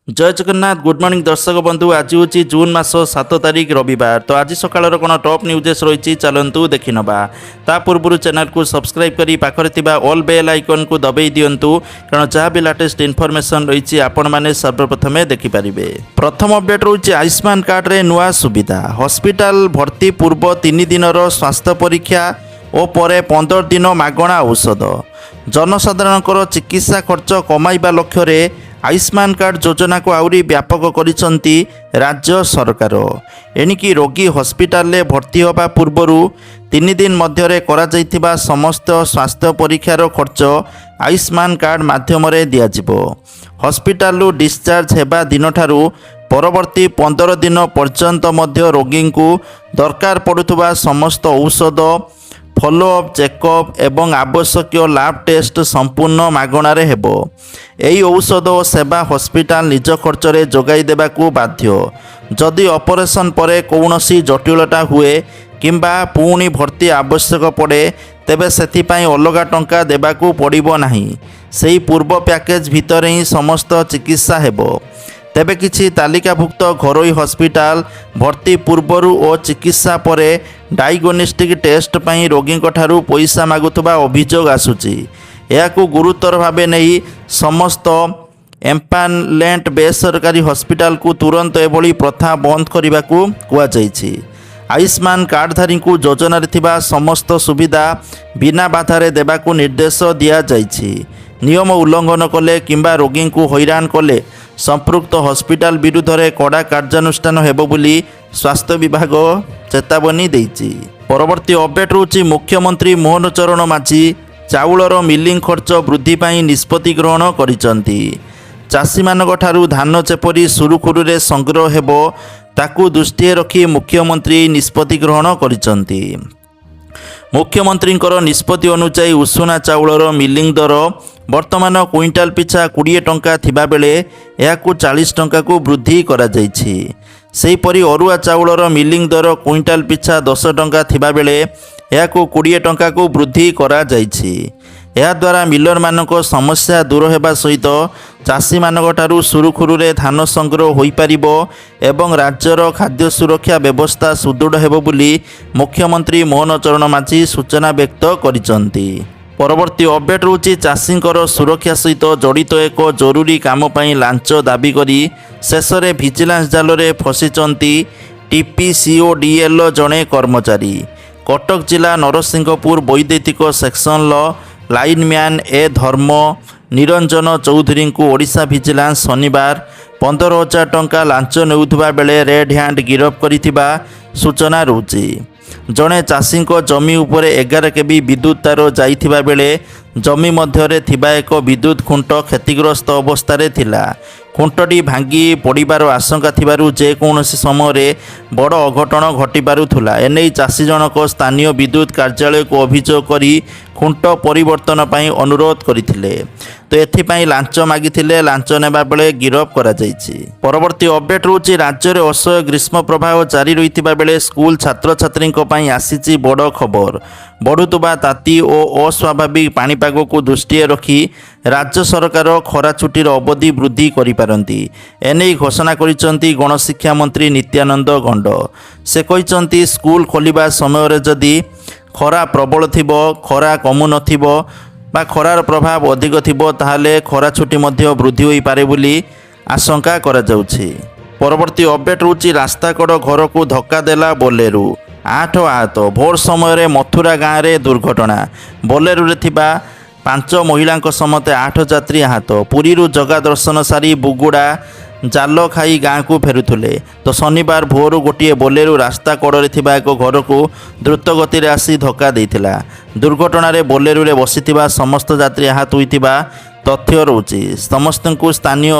ଜୟ Jagannath, good morning ଦର୍ଶକ ବନ୍ଧୁ। ଆଜି ହେଉଛି ଜୁନ୍ ମାସ 7 ତାରିଖ, ରବିବାର। ତ ଆଜି ସକାଳର କ'ଣ ଟପ୍ ନ୍ୟୁଜେସ୍ ରହିଛି, ଚାଲନ୍ତୁ ଦେଖିନେବା। ତା ପୂର୍ବରୁ ଚ୍ୟାନେଲକୁ ସବସ୍କ୍ରାଇବ୍ କରି ପାଖରେ ଥିବା ଅଲ୍ ବେଲ୍ ଆଇକନ୍କୁ ଦବାଇ ଦିଅନ୍ତୁ, କାରଣ ଯାହା ବି ଲାଟେଷ୍ଟ ଇନଫର୍ମେସନ୍ ରହିଛି, ଆପଣମାନେ ସର୍ବପ୍ରଥମେ ଦେଖିପାରିବେ। ପ୍ରଥମ ଅପଡେଟ୍ ରହୁଛି ଆୟୁଷ୍ମାନ କାର୍ଡ଼ରେ ନୂଆ ସୁବିଧା। ହସ୍ପିଟାଲ ଭର୍ତ୍ତି ପୂର୍ବ 3 ଦିନର ସ୍ୱାସ୍ଥ୍ୟ ପରୀକ୍ଷା ଓ ପରେ 15 ଦିନ ମାଗଣା ଔଷଧ। ଜନସାଧାରଣଙ୍କର ଚିକିତ୍ସା ଖର୍ଚ୍ଚ କମାଇବା ଲକ୍ଷ୍ୟରେ ଆୟୁଷ୍ମାନ କାର୍ଡ଼ ଯୋଜନାକୁ ଆହୁରି ବ୍ୟାପକ କରିଛନ୍ତି ରାଜ୍ୟ ସରକାର। ଏଣିକି ରୋଗୀ ହସ୍ପିଟାଲରେ ଭର୍ତ୍ତି ହେବା ପୂର୍ବରୁ 3 ଦିନ ମଧ୍ୟରେ କରାଯାଇଥିବା ସମସ୍ତ ସ୍ୱାସ୍ଥ୍ୟ ପରୀକ୍ଷାର ଖର୍ଚ୍ଚ ଆୟୁଷ୍ମାନ କାର୍ଡ଼ ମାଧ୍ୟମରେ ଦିଆଯିବ। ହସ୍ପିଟାଲରୁ ଡିସଚାର୍ଜ ହେବା ଦିନଠାରୁ ପରବର୍ତ୍ତୀ 15 ଦିନ ପର୍ଯ୍ୟନ୍ତ ମଧ୍ୟ ରୋଗୀଙ୍କୁ ଦରକାର ପଡ଼ୁଥିବା ସମସ୍ତ ଔଷଧ, ଫଲୋଅପ୍ ଚେକଅପ୍ ଏବଂ ଆବଶ୍ୟକୀୟ ଲାବ୍ ଟେଷ୍ଟ ସମ୍ପୂର୍ଣ୍ଣ ମାଗଣାରେ ହେବ। ଏହି ଔଷଧ ଓ ସେବା ହସ୍ପିଟାଲ ନିଜ ଖର୍ଚ୍ଚରେ ଯୋଗାଇ ଦେବାକୁ ବାଧ୍ୟ। ଯଦି ଅପରେସନ୍ ପରେ କୌଣସି ଜଟିଳତା ହୁଏ କିମ୍ବା ପୁଣି ଭର୍ତ୍ତି ଆବଶ୍ୟକ ପଡ଼େ, ତେବେ ସେଥିପାଇଁ ଅଲଗା ଟଙ୍କା ଦେବାକୁ ପଡ଼ିବ ନାହିଁ। ସେହି ପୂର୍ବ ପ୍ୟାକେଜ୍ ଭିତରେ ହିଁ ସମସ୍ତ ଚିକିତ୍ସା ହେବ। ତେବେ କିଛି ତାଲିକାଭୁକ୍ତ ଘରୋଇ ହସ୍ପିଟାଲ ଭର୍ତ୍ତି ପୂର୍ବରୁ ଓ ଚିକିତ୍ସା ପରେ ଡାଇଗ୍ନୋଷ୍ଟିକ୍ ଟେଷ୍ଟ ପାଇଁ ରୋଗୀଙ୍କଠାରୁ ପଇସା ମାଗୁଥିବା ଅଭିଯୋଗ ଆସୁଛି। ଏହାକୁ ଗୁରୁତର ଭାବେ ନେଇ ସମସ୍ତ ଏମ୍ପାନେଲ୍ଡ ବେସରକାରୀ ହସ୍ପିଟାଲକୁ ତୁରନ୍ତ ଏଭଳି ପ୍ରଥା ବନ୍ଦ କରିବାକୁ କୁହାଯାଇଛି। ଆୟୁଷ୍ମାନ କାର୍ଡ଼ଧାରୀଙ୍କୁ ଯୋଜନାରେ ଥିବା ସମସ୍ତ ସୁବିଧା ବିନା ବାଧାରେ ଦେବାକୁ ନିର୍ଦ୍ଦେଶ ଦିଆଯାଇଛି। ନିୟମ ଉଲ୍ଲଂଘନ କଲେ କିମ୍ବା ରୋଗୀଙ୍କୁ ହଇରାଣ କଲେ ସମ୍ପୃକ୍ତ ହସ୍ପିଟାଲ ବିରୁଦ୍ଧରେ କଡ଼ା କାର୍ଯ୍ୟାନୁଷ୍ଠାନ ହେବ ବୋଲି ସ୍ୱାସ୍ଥ୍ୟ ବିଭାଗ ଚେତାବନୀ ଦେଇଛି। ପରବର୍ତ୍ତୀ ଅପଡେଟ୍ ରହୁଛି, ମୁଖ୍ୟମନ୍ତ୍ରୀ ମୋହନ ଚରଣ ମାଝୀ ଚାଉଳର ମିଲିଂ ଖର୍ଚ୍ଚ ବୃଦ୍ଧି ପାଇଁ ନିଷ୍ପତ୍ତି ଗ୍ରହଣ କରିଛନ୍ତି। ଚାଷୀମାନଙ୍କଠାରୁ ଧାନ ଯେପରି ସୁରୁଖୁରୁରେ ସଂଗ୍ରହ ହେବ, ତାକୁ ଦୃଷ୍ଟିରେ ରଖି ମୁଖ୍ୟମନ୍ତ୍ରୀ ଏହି ନିଷ୍ପତ୍ତି ଗ୍ରହଣ କରିଛନ୍ତି। ମୁଖ୍ୟମନ୍ତ୍ରୀଙ୍କର ନିଷ୍ପତ୍ତି ଅନୁଯାୟୀ ଉଷୁନା ଚାଉଳର ମିଲିଂ ଦର ବର୍ତ୍ତମାନ କୁଇଣ୍ଟାଲ ପିଛା 20 ଟଙ୍କା ଥିବାବେଳେ ଏହାକୁ 40 ଟଙ୍କାକୁ ବୃଦ୍ଧି କରାଯାଇଛି। ସେହିପରି ଅରୁଆ ଚାଉଳର ମିଲିଂ ଦର କୁଇଣ୍ଟାଲ ପିଛା 10 ଟଙ୍କା ଥିବାବେଳେ ଏହାକୁ 20 ଟଙ୍କାକୁ ବୃଦ୍ଧି କରାଯାଇଛି। ଏହାଦ୍ୱାରା ମିଲରମାନଙ୍କ ସମସ୍ୟା ଦୂର ହେବା ସହିତ ଚାଷୀମାନଙ୍କଠାରୁ ସୁରୁଖୁରୁରେ ଧାନ ସଂଗ୍ରହ ହୋଇପାରିବ ଏବଂ ରାଜ୍ୟର ଖାଦ୍ୟ ସୁରକ୍ଷା ବ୍ୟବସ୍ଥା ସୁଦୃଢ଼ ହେବ ବୋଲି ମୁଖ୍ୟମନ୍ତ୍ରୀ ମୋହନ ଚରଣ ମାଝୀ ସୂଚନା ବ୍ୟକ୍ତ କରିଛନ୍ତି। ପରବର୍ତ୍ତୀ ଅପଡେଟ୍ ରହୁଛି, ଚାଷୀଙ୍କର ସୁରକ୍ଷା ସହିତ ଜଡ଼ିତ ଏକ ଜରୁରୀ କାମ ପାଇଁ ଲାଞ୍ଚ ଦାବି କରି ଶେଷରେ ଭିଜିଲାନ୍ସ ଜାଲରେ ଫସିଛନ୍ତି ଟିପିସିଓଡିଏଲ୍ର ଜଣେ କର୍ମଚାରୀ। କଟକ ଜିଲ୍ଲା ନରସିଂହପୁର ବୈଦ୍ୟୁତିକ ସେକ୍ସନର ଲାଇନମ୍ୟାନ୍ ଏ ଧର୍ମ ନିରଞ୍ଜନ ଚୌଧୁରୀଙ୍କୁ ଓଡ଼ିଶା ଭିଜିଲାନ୍ସ ଶନିବାର 15,000 ଟଙ୍କା ଲାଞ୍ଚ ନେଉଥିବା ବେଳେ ରେଡ୍ ହ୍ୟାଣ୍ଡ ଗିରଫ କରିଥିବା ସୂଚନା ରହୁଛି। ଜଣେ ଚାଷୀଙ୍କ ଜମି ଉପରେ 11 କେଭି ବିଦ୍ୟୁତ୍ ତାର ଯାଇଥିବା ବେଳେ ଜମି ମଧ୍ୟରେ ଥିବା ଏକ ବିଦ୍ୟୁତ୍ ଖୁଣ୍ଟ କ୍ଷତିଗ୍ରସ୍ତ ଅବସ୍ଥାରେ ଥିଲା। ଖୁଣ୍ଟଟି ଭାଙ୍ଗି ପଡ଼ିବାର ଆଶଙ୍କା ଥିବାରୁ ଯେକୌଣସି ସମୟରେ ବଡ଼ ଅଘଟଣ ଘଟିପାରୁଥିଲା। ଏନେଇ ଚାଷୀ ଜଣକ ସ୍ଥାନୀୟ ବିଦ୍ୟୁତ୍ କାର୍ଯ୍ୟାଳୟକୁ ଅଭିଯୋଗ କରି ଖୁଣ୍ଟ ପରିବର୍ତ୍ତନ ପାଇଁ ଅନୁରୋଧ କରିଥିଲେ। ତ ଏଥିପାଇଁ ଲାଞ୍ଚ ମାଗିଥିଲେ। ଲାଞ୍ଚ ନେବା ବେଳେ ଗିରଫ କରାଯାଇଛି। ପରବର୍ତ୍ତୀ ଅପଡେଟ୍ ରହୁଛି, ରାଜ୍ୟରେ ଅସହ୍ୟ ଗ୍ରୀଷ୍ମ ପ୍ରବାହ ଜାରି ରହିଥିବା ବେଳେ ସ୍କୁଲ ଛାତ୍ରଛାତ୍ରୀଙ୍କ ପାଇଁ ଆସିଛି ବଡ଼ ଖବର। ବଢ଼ୁଥିବା ତାତି ଓ ଅସ୍ୱାଭାବିକ ପାଣିପାଗକୁ ଦୃଷ୍ଟିରେ ରଖି ରାଜ୍ୟ ସରକାର ଖରା ଛୁଟିର ଅବଧି ବୃଦ୍ଧି କରିପାରନ୍ତି। ଏନେଇ ଘୋଷଣା କରିଛନ୍ତି ଗଣଶିକ୍ଷା ମନ୍ତ୍ରୀ ନିତ୍ୟାନନ୍ଦ ଗଣ୍ଡ। ସେ କହିଛନ୍ତି, ସ୍କୁଲ ଖୋଲିବା ସମୟରେ ଯଦି ଖରା ପ୍ରବଳ ଥିବ, ଖରା କମୁନଥିବ ବା ଖରାର ପ୍ରଭାବ ଅଧିକ ଥିବ, ତାହେଲେ ଖରା ଛୁଟି ମଧ୍ୟ ବୃଦ୍ଧି ହୋଇପାରେ ବୋଲି ଆଶଙ୍କା କରାଯାଉଛି। ପରବର୍ତ୍ତୀ ଅପଡେଟ୍ ରହୁଛି, ରାସ୍ତାକଡ଼ ଘରକୁ ଧକ୍କା ଦେଲା ବୋଲେରୋ, ଆଠ ଆହତ। ଭୋର ସମୟରେ ମଥୁରା ଗାଁରେ ଦୁର୍ଘଟଣା। ବୋଲେରୋରେ ଥିବା ପାଞ୍ଚ ମହିଳାଙ୍କ ସମେତ ଆଠ ଯାତ୍ରୀ ଆହତ। ପୁରୀରୁ ଜଗା ଦର୍ଶନ ସାରି ବୁଗୁଡ଼ା ଜାଲ ଖାଇ ଗାଁକୁ ଫେରୁଥିଲେ। ତ ଶନିବାର ଭୋରୁ ଗୋଟିଏ ବୋଲେରୋ ରାସ୍ତା କଡ଼ରେ ଥିବା ଏକ ଘରକୁ ଦ୍ରୁତ ଗତିରେ ଆସି ଧକ୍କା ଦେଇଥିଲା। ଦୁର୍ଘଟଣାରେ ବୋଲେରୋରେ ବସିଥିବା ସମସ୍ତ ଯାତ୍ରୀ ଆହତ ହୋଇଥିବା ତଥ୍ୟ ରହୁଛି। ସମସ୍ତଙ୍କୁ ସ୍ଥାନୀୟ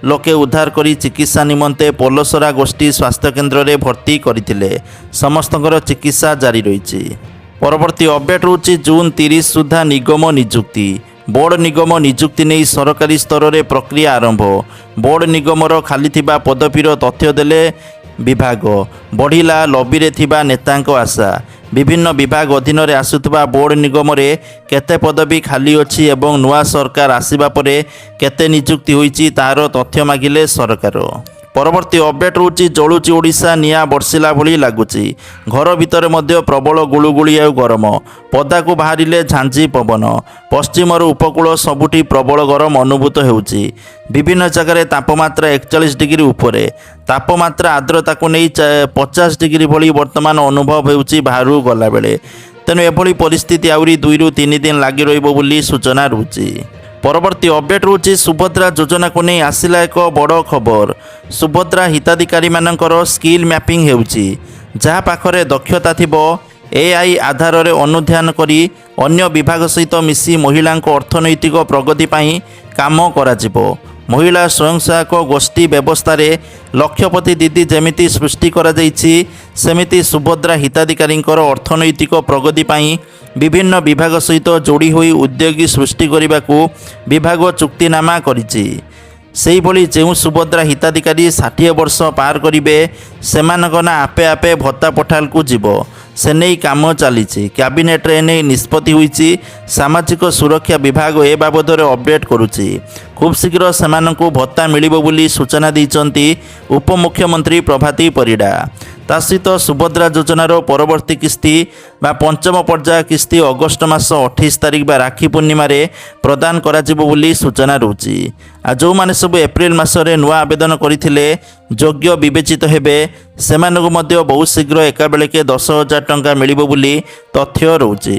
ଲୋକେ ଉଦ୍ଧାର କରି ଚିକିତ୍ସା ନିମନ୍ତେ ପୋଲସରା ଗୋଷ୍ଠୀ ସ୍ୱାସ୍ଥ୍ୟକେନ୍ଦ୍ରରେ ଭର୍ତ୍ତି କରିଥିଲେ। ସମସ୍ତଙ୍କର ଚିକିତ୍ସା ଜାରି ରହିଛି। ପରବର୍ତ୍ତୀ ଅପଡେଟ୍ ରହୁଛି, ଜୁନ୍ 30 ସୁଦ୍ଧା ନିଗମ ନିଯୁକ୍ତି। ବୋର୍ଡ଼ ନିଗମ ନିଯୁକ୍ତି ନେଇ ସରକାରୀ ସ୍ତରରେ ପ୍ରକ୍ରିୟା ଆରମ୍ଭ। ବୋର୍ଡ଼ ନିଗମର ଖାଲି ଥିବା ପଦବୀର ତଥ୍ୟ ଦେଲେ ବିଭାଗ। ବଢ଼ିଲା ଲବିରେ ଥିବା ନେତାଙ୍କ ଆଶା। ବିଭିନ୍ନ ବିଭାଗ ଅଧୀନରେ ଆସୁଥିବା ବୋର୍ଡ଼ ନିଗମରେ କେତେ ପଦବୀ ଖାଲି ଅଛି ଏବଂ ନୂଆ ସରକାର ଆସିବା ପରେ କେତେ ନିଯୁକ୍ତି ହୋଇଛି, ତାହାର ତଥ୍ୟ ମାଗିଲେ ସରକାର। ପରବର୍ତ୍ତୀ ଅପଡେଟ୍ ରହୁଛି, ଜଳୁଛି ଓଡ଼ିଶା, ନିଆଁ ବର୍ଷିଲା ଭଳି ଲାଗୁଛି। ଘର ଭିତରେ ମଧ୍ୟ ପ୍ରବଳ ଗୁଳୁଗୁଳି ଆଉ ଗରମ। ପଦାକୁ ବାହାରିଲେ ଝାଞ୍ଜି ପବନ। ପଶ୍ଚିମରୁ ଉପକୂଳ ସବୁଠି ପ୍ରବଳ ଗରମ ଅନୁଭୂତ ହେଉଛି। ବିଭିନ୍ନ ଜାଗାରେ ତାପମାତ୍ରା 41 ଡିଗ୍ରୀ ଉପରେ। ତାପମାତ୍ରା ଆର୍ଦ୍ରତାକୁ ନେଇ 50 ଡିଗ୍ରୀ ଭଳି ବର୍ତ୍ତମାନ ଅନୁଭବ ହେଉଛି ବାହାରକୁ ଗଲାବେଳେ। ତେଣୁ ଏଭଳି ପରିସ୍ଥିତି ଆହୁରି 2ରୁ 3 ଦିନ ଲାଗି ରହିବ ବୋଲି ସୂଚନା ରହୁଛି। ପରବର୍ତ୍ତୀ ଅପଡେଟ୍ ରହୁଛି, ସୁଭଦ୍ରା ଯୋଜନାକୁ ନେଇ ଆସିଲା ଏକ ବଡ଼ ଖବର। ସୁଭଦ୍ରା ହିତାଧିକାରୀମାନଙ୍କର ସ୍କିଲ୍ ମ୍ୟାପିଂ ହେଉଛି। ଯାହା ପାଖରେ ଦକ୍ଷତା ଥିବ, ଏଆଇ ଆଧାରରେ ଅନୁଧ୍ୟାନ କରି ଅନ୍ୟ ବିଭାଗ ସହିତ ମିଶି ମହିଳାଙ୍କ ଅର୍ଥନୈତିକ ପ୍ରଗତି ପାଇଁ କାମ କରାଯିବ। ମହିଳା ସ୍ୱୟଂ ସହାୟକ ଗୋଷ୍ଠୀ ବ୍ୟବସ୍ଥାରେ ଲକ୍ଷପତି ଦିଦି ଯେମିତି ସୃଷ୍ଟି କରାଯାଇଛି, ସେମିତି ସୁଭଦ୍ରା ହିତାଧିକାରୀଙ୍କର ଅର୍ଥନୈତିକ ପ୍ରଗତି ପାଇଁ ବିଭିନ୍ନ ବିଭାଗ ସହିତ ଯୋଡ଼ି ହୋଇ ଉଦ୍ୟୋଗୀ ସୃଷ୍ଟି କରିବାକୁ ବିଭାଗ ଚୁକ୍ତିନାମା କରିଛି। ସେହିଭଳି ଯେଉଁ ସୁଭଦ୍ରା ହିତାଧିକାରୀ 60 ବର୍ଷ ପାର କରିବେ, ସେମାନଙ୍କ ନାଁ ଆପେ ଆପେ ଭତ୍ତା ପୋର୍ଟାଲକୁ ଯିବ। ସେନେଇ କାମ ଚାଲିଛି। କ୍ୟାବିନେଟ୍ରେ ଏନେଇ ନିଷ୍ପତ୍ତି ହୋଇଛି। ସାମାଜିକ ସୁରକ୍ଷା ବିଭାଗ ଏ ବାବଦରେ ଅପଡେଟ୍ କରୁଛି। ଖୁବ୍ ଶୀଘ୍ର ସେମାନଙ୍କୁ ଭତ୍ତା ମିଳିବ ବୋଲି ସୂଚନା ଦେଇଛନ୍ତି ଉପମୁଖ୍ୟମନ୍ତ୍ରୀ ପ୍ରଭାତୀ ପରିଡ଼ା। ତା ସହିତ ସୁଭଦ୍ରା ଯୋଜନାର ପରବର୍ତ୍ତୀ କିସ୍ତି ବା ପଞ୍ଚମ ପର୍ଯ୍ୟାୟ କିସ୍ତି ଅଗଷ୍ଟ ମାସ 28 ତାରିଖ ବା ରାକ୍ଷୀ ପୂର୍ଣ୍ଣିମାରେ ପ୍ରଦାନ କରାଯିବ ବୋଲି ସୂଚନା ରହୁଛି। ଆଉ ଯେଉଁମାନେ ସବୁ ଏପ୍ରିଲ ମାସରେ ନୂଆ ଆବେଦନ କରିଥିଲେ, ଯୋଗ୍ୟ ବିବେଚିତ ହେବେ, ସେମାନଙ୍କୁ ମଧ୍ୟ ବହୁତ ଶୀଘ୍ର ଏକାବେଳକେ 10,000 ଟଙ୍କା ମିଳିବ ବୋଲି ତଥ୍ୟ ରହୁଛି।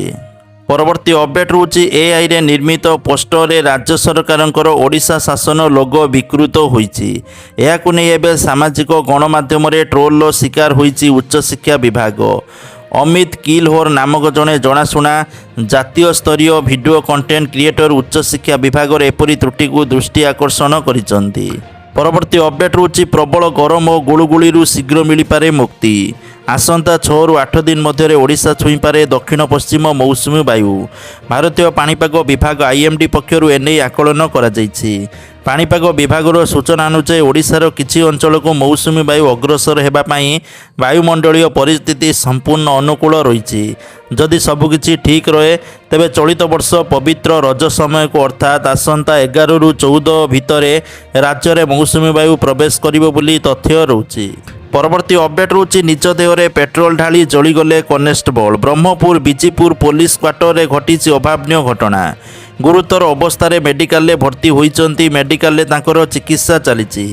ପରବର୍ତ୍ତୀ ଅପଡେଟ୍ ରହୁଛି, ଏଆଇରେ ନିର୍ମିତ ପୋଷ୍ଟରରେ ରାଜ୍ୟ ସରକାରଙ୍କର ଓଡ଼ିଶା ଶାସନ ଲୋଗୋ ବିକୃତ ହୋଇଛି। ଏହାକୁ ନେଇ ଏବେ ସାମାଜିକ ଗଣମାଧ୍ୟମରେ ଟ୍ରୋଲର ଶିକାର ହୋଇଛି ଉଚ୍ଚଶିକ୍ଷା ବିଭାଗ। ଅମିତ କିଲହୋର ନାମକ ଜଣେ ଜଣାଶୁଣା ଜାତୀୟ ସ୍ତରୀୟ ଭିଡ଼ିଓ କଣ୍ଟେଣ୍ଟ କ୍ରିଏଟର ଉଚ୍ଚଶିକ୍ଷା ବିଭାଗର ଏପରି ତ୍ରୁଟିକୁ ଦୃଷ୍ଟି ଆକର୍ଷଣ କରିଛନ୍ତି। ପରବର୍ତ୍ତୀ ଅପଡେଟ୍ ରହୁଛି, ପ୍ରବଳ ଗରମ ଓ ଗୁଳୁଗୁଳିରୁ ଶୀଘ୍ର ମିଳିପାରେ ମୁକ୍ତି। ଆସନ୍ତା 6ରୁ 8 ଦିନ ମଧ୍ୟରେ ଓଡ଼ିଶା ଛୁଇଁପାରେ ଦକ୍ଷିଣ ପଶ୍ଚିମ ମୌସୁମୀ ବାୟୁ। ଭାରତୀୟ ପାଣିପାଗ ବିଭାଗ ଆଇଏମ୍ଡି ପକ୍ଷରୁ ଏନେଇ ଆକଳନ କରାଯାଇଛି। ପାଣିପାଗ ବିଭାଗର ସୂଚନା ଅନୁଯାୟୀ, ଓଡ଼ିଶାର କିଛି ଅଞ୍ଚଳକୁ ମୌସୁମୀ ବାୟୁ ଅଗ୍ରସର ହେବା ପାଇଁ ବାୟୁମଣ୍ଡଳୀୟ ପରିସ୍ଥିତି ସମ୍ପୂର୍ଣ୍ଣ ଅନୁକୂଳ ରହିଛି। ଯଦି ସବୁକିଛି ଠିକ୍ ରହେ, ତେବେ ଚଳିତ ବର୍ଷ ପବିତ୍ର ରଜ ସମୟକୁ, ଅର୍ଥାତ୍ ଆସନ୍ତା 11ରୁ 14 ଭିତରେ ରାଜ୍ୟରେ ମୌସୁମୀ ବାୟୁ ପ୍ରବେଶ କରିବ ବୋଲି ତଥ୍ୟ ରହୁଛି। ପରବର୍ତ୍ତୀ ଅପଡେଟ୍ ରହୁଛି, ନିଜ ଦେହରେ ପେଟ୍ରୋଲ ଢାଳି ଜଳିଗଲେ କନେଷ୍ଟବଳ। ବ୍ରହ୍ମପୁର ବିଜିପୁର ପୋଲିସ କ୍ୱାର୍ଟରରେ ଘଟିଛି ଅଭାବନୀୟ ଘଟଣା। ଗୁରୁତର ଅବସ୍ଥାରେ ମେଡିକାଲରେ ଭର୍ତ୍ତି ହୋଇଛନ୍ତି। ମେଡିକାଲରେ ତାଙ୍କର ଚିକିତ୍ସା ଚାଲିଛି।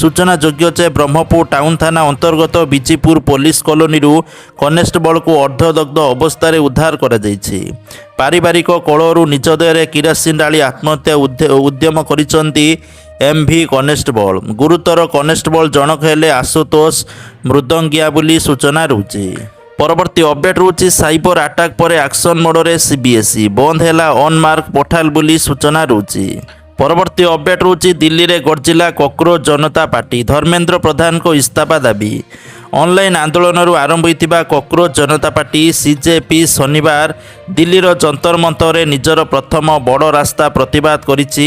ସୂଚନାଯୋଗ୍ୟ ଯେ, ବ୍ରହ୍ମପୁର ଟାଉନ ଥାନା ଅନ୍ତର୍ଗତ ବିଜିପୁର ପୋଲିସ କଲୋନୀରୁ କନେଷ୍ଟବଳକୁ ଅର୍ଦ୍ଧଦଗ୍ଧ ଅବସ୍ଥାରେ ଉଦ୍ଧାର କରାଯାଇଛି। ପାରିବାରିକ କଳହରୁ ନିଜ ଦେହରେ କିରାସିନ ଢାଳି ଆତ୍ମହତ୍ୟା ଉଦ୍ୟମ କରିଛନ୍ତି ଏମ୍ଭି କନେଷ୍ଟବଳ। ଗୁରୁତର କନେଷ୍ଟବଳ ଜଣକ ହେଲେ ଆଶୁତୋଷ ମୃଦଙ୍ଗିଆ ବୋଲି ସୂଚନା ରହୁଛି। ପରବର୍ତ୍ତୀ ଅପଡେଟ୍ ରହୁଛି, ସାଇବର ଆଟାକ୍ ପରେ ଆକ୍ସନ ମୋଡରେ ସିବିଏସ୍ଇ। ବନ୍ଦ ହେଲା ଅନ୍ ମାର୍କ ପୋର୍ଟାଲ ବୋଲି ସୂଚନା ରହୁଛି। ପରବର୍ତ୍ତୀ ଅପଡେଟ୍ ରହୁଛି, ଦିଲ୍ଲୀରେ ଗର୍ଜିଲା କକ୍ରୋଚ ଜନତା ପାର୍ଟି, ଧର୍ମେନ୍ଦ୍ର ପ୍ରଧାନଙ୍କ ଇସ୍ତଫା ଦାବି। ଅନଲାଇନ୍ ଆନ୍ଦୋଳନରୁ ଆରମ୍ଭ ହୋଇଥିବା କକ୍ରୋଚ ଜନତା ପାର୍ଟି ସିଜେପି ଶନିବାର ଦିଲ୍ଲୀର ଯନ୍ତର ମନ୍ତରରେ ନିଜର ପ୍ରଥମ ବଡ଼ ରାସ୍ତା ପ୍ରତିବାଦ କରିଛି।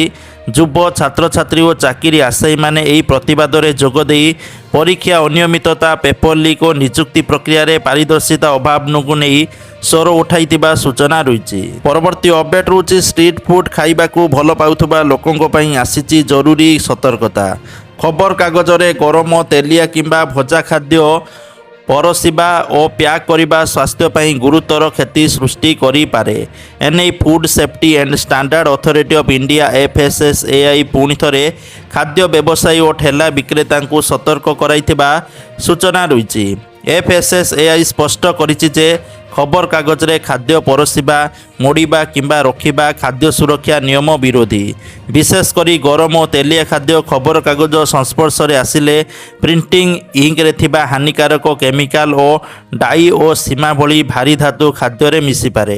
ଯୁବ ଛାତ୍ରଛାତ୍ରୀ ଓ ଚାକିରି ଆଶାୟୀମାନେ ଏହି ପ୍ରତିବାଦରେ ଯୋଗଦେଇ ପରୀକ୍ଷା ଅନିୟମିତତା, ପେପର ଲିକ୍ ଓ ନିଯୁକ୍ତି ପ୍ରକ୍ରିୟାରେ ପାରିଦର୍ଶିତା ଅଭାବକୁ ନେଇ ସ୍ୱର ଉଠାଇଥିବା ସୂଚନା ରହିଛି। ପରବର୍ତ୍ତୀ ଅପଡେଟ୍ ରହୁଛି, ଷ୍ଟ୍ରିଟ୍ ଫୁଡ୍ ଖାଇବାକୁ ଭଲ ପାଉଥିବା ଲୋକଙ୍କ ପାଇଁ ଆସିଛି ଜରୁରୀ ସତର୍କତା। ଖବରକାଗଜରେ ଗରମ, ତେଲିଆ କିମ୍ବା ଭଜା ଖାଦ୍ୟ ପରଷିବା ଓ ପ୍ୟାକ୍ କରିବା ସ୍ୱାସ୍ଥ୍ୟ ପାଇଁ ଗୁରୁତର କ୍ଷତି ସୃଷ୍ଟି କରିପାରେ। ଏନେଇ Food Safety and Standard Authority of India FSSAI ପୁଣି ଥରେ ଖାଦ୍ୟ ବ୍ୟବସାୟୀ ଓ ଠେଲା ବିକ୍ରେତାଙ୍କୁ ସତର୍କ କରାଇଥିବା ସୂଚନା ରହିଛି। ଏଫ୍ଏସ୍ଏସ୍ଏଆଇ ସ୍ପଷ୍ଟ କରିଛି ଯେ, ଖବରକାଗଜରେ ଖାଦ୍ୟ ପରଷିବା, ମୋଡ଼ିବା କିମ୍ବା ରଖିବା ଖାଦ୍ୟ ସୁରକ୍ଷା ନିୟମ ବିରୋଧୀ। ବିଶେଷ କରି ଗରମ ଓ ତେଲିଆ ଖାଦ୍ୟ ଖବରକାଗଜ ସଂସ୍ପର୍ଶରେ ଆସିଲେ ପ୍ରିଣ୍ଟିଂ ଇଙ୍କରେ ଥିବା ହାନିକାରକ କେମିକାଲ ଓ ଡାଇ ଓ ସୀସା ଭଳି ଭାରୀ ଧାତୁ ଖାଦ୍ୟରେ ମିଶିପାରେ।